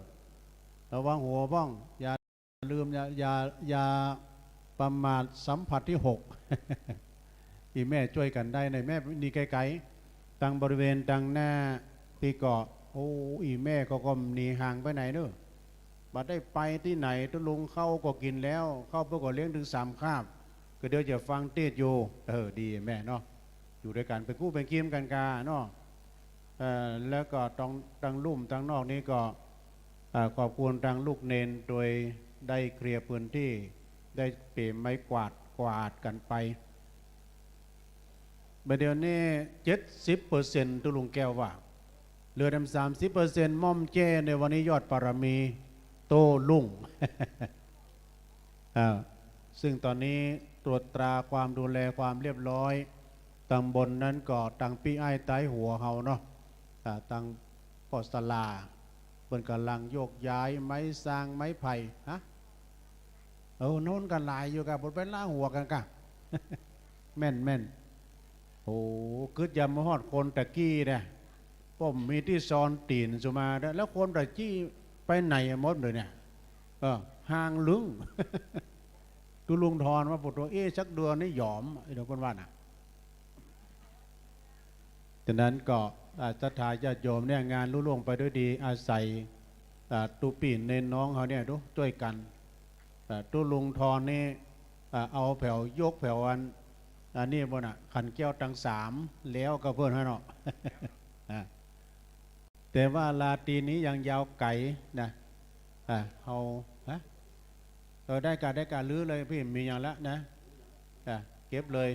ระวังหัวบ้อง อย่าลืม อย่า อย่า อย่าประมาทสัมผัสที่หก อี่แม่จ้วยกั๋นได้ในแม่นี่ไก๋ๆ ตังบริเวณตังหน้าตี้เกาะ โอ้ อี่แม่ก็ ก็หนีห่างไปไหนเน่อ บ่ได้ไปตี้ไหน ตุ๊ลุงข้าวก็กิ๋นแล้ว ข้าวเปิ้นก็เลี้ยงเถิงสามคาบ ก็เดี๋ยวจะฟังเตสน์อยู่ เออ ดีแม่เนาะ อยู่ตวยกั๋นเป๋นกู้เป๋นกีมกั๋นกาเนาะ เอ่อ แล้วก็ตัง ตังลุ่มตังนอกนี้ก็ เอ่อ ขอบคุณตังลูกเณรตวยได้เคลียร์พื้นตี้ ได้เป๋ไม้กวาด กวาดกั๋นไป บ่าเดี่ยวนี้ เจ็ดสิบเปอร์เซ็นต์ ตุ๊ลุงแก้วว่า เหลือแหมสามสิบเปอร์เซ็นต์ ม่อมแจ้ในวันนี้ยอดบารมี โต้รุ่ง อ่า ซึ่งต๋อนนี้ตรวจตราความดูแลความเรียบร้อย ตำบลนั้นก็ตังปี้อ้ายใต้หัวเฮาเนาะ อ่า ตังป้อสลา เปิ้นก่ำลังโยกย้ายไม้ซางไม้ไผ่ ฮะ เออ โน้นก็หลายอยู่กะ บ่ไปละหัวกั๋นกะ แม่นๆ โอ้ กึ๊ดยามมาฮอดคนตะกี้เนี่ย ป้อมมีตี้ซ่อนตี๋นสุมา แล้วคนตะกี้ไปไหนหมดเลยเนี่ย เออ ห่างลึง ตุ๊ลุงทอนว่า ปวดตัว เอ๊ะ สักเดือนนี้หยอม ไอ้เดี๋ยวเปิ้นว่าน่ะ ฉะนั้นก็ อ่า ศรัทธาญาติโยมเนี่ย งานลุล่วงไปด้วยดี อาศัย อ่า ตุ๊ปี้เณรน้องเฮาเนี่ย ดู จ้วยกั๋น อ่า ตุ๊ลุงทอนนี่ อ่า เอาแผว ยกแผวอัน อันนี้บ่น่ะ ขันแก้วตังสาม แล้วก็เปิ้นหั้นเนาะ อ่า แต่ว่าราตรีนี้ยังยาวไก๋นะ อ่ะ เอา ฮะ เออ ได้กะ ได้กะ รื้อเลย พี่ มีอย่างละนะ อ่ะ เก็บเลย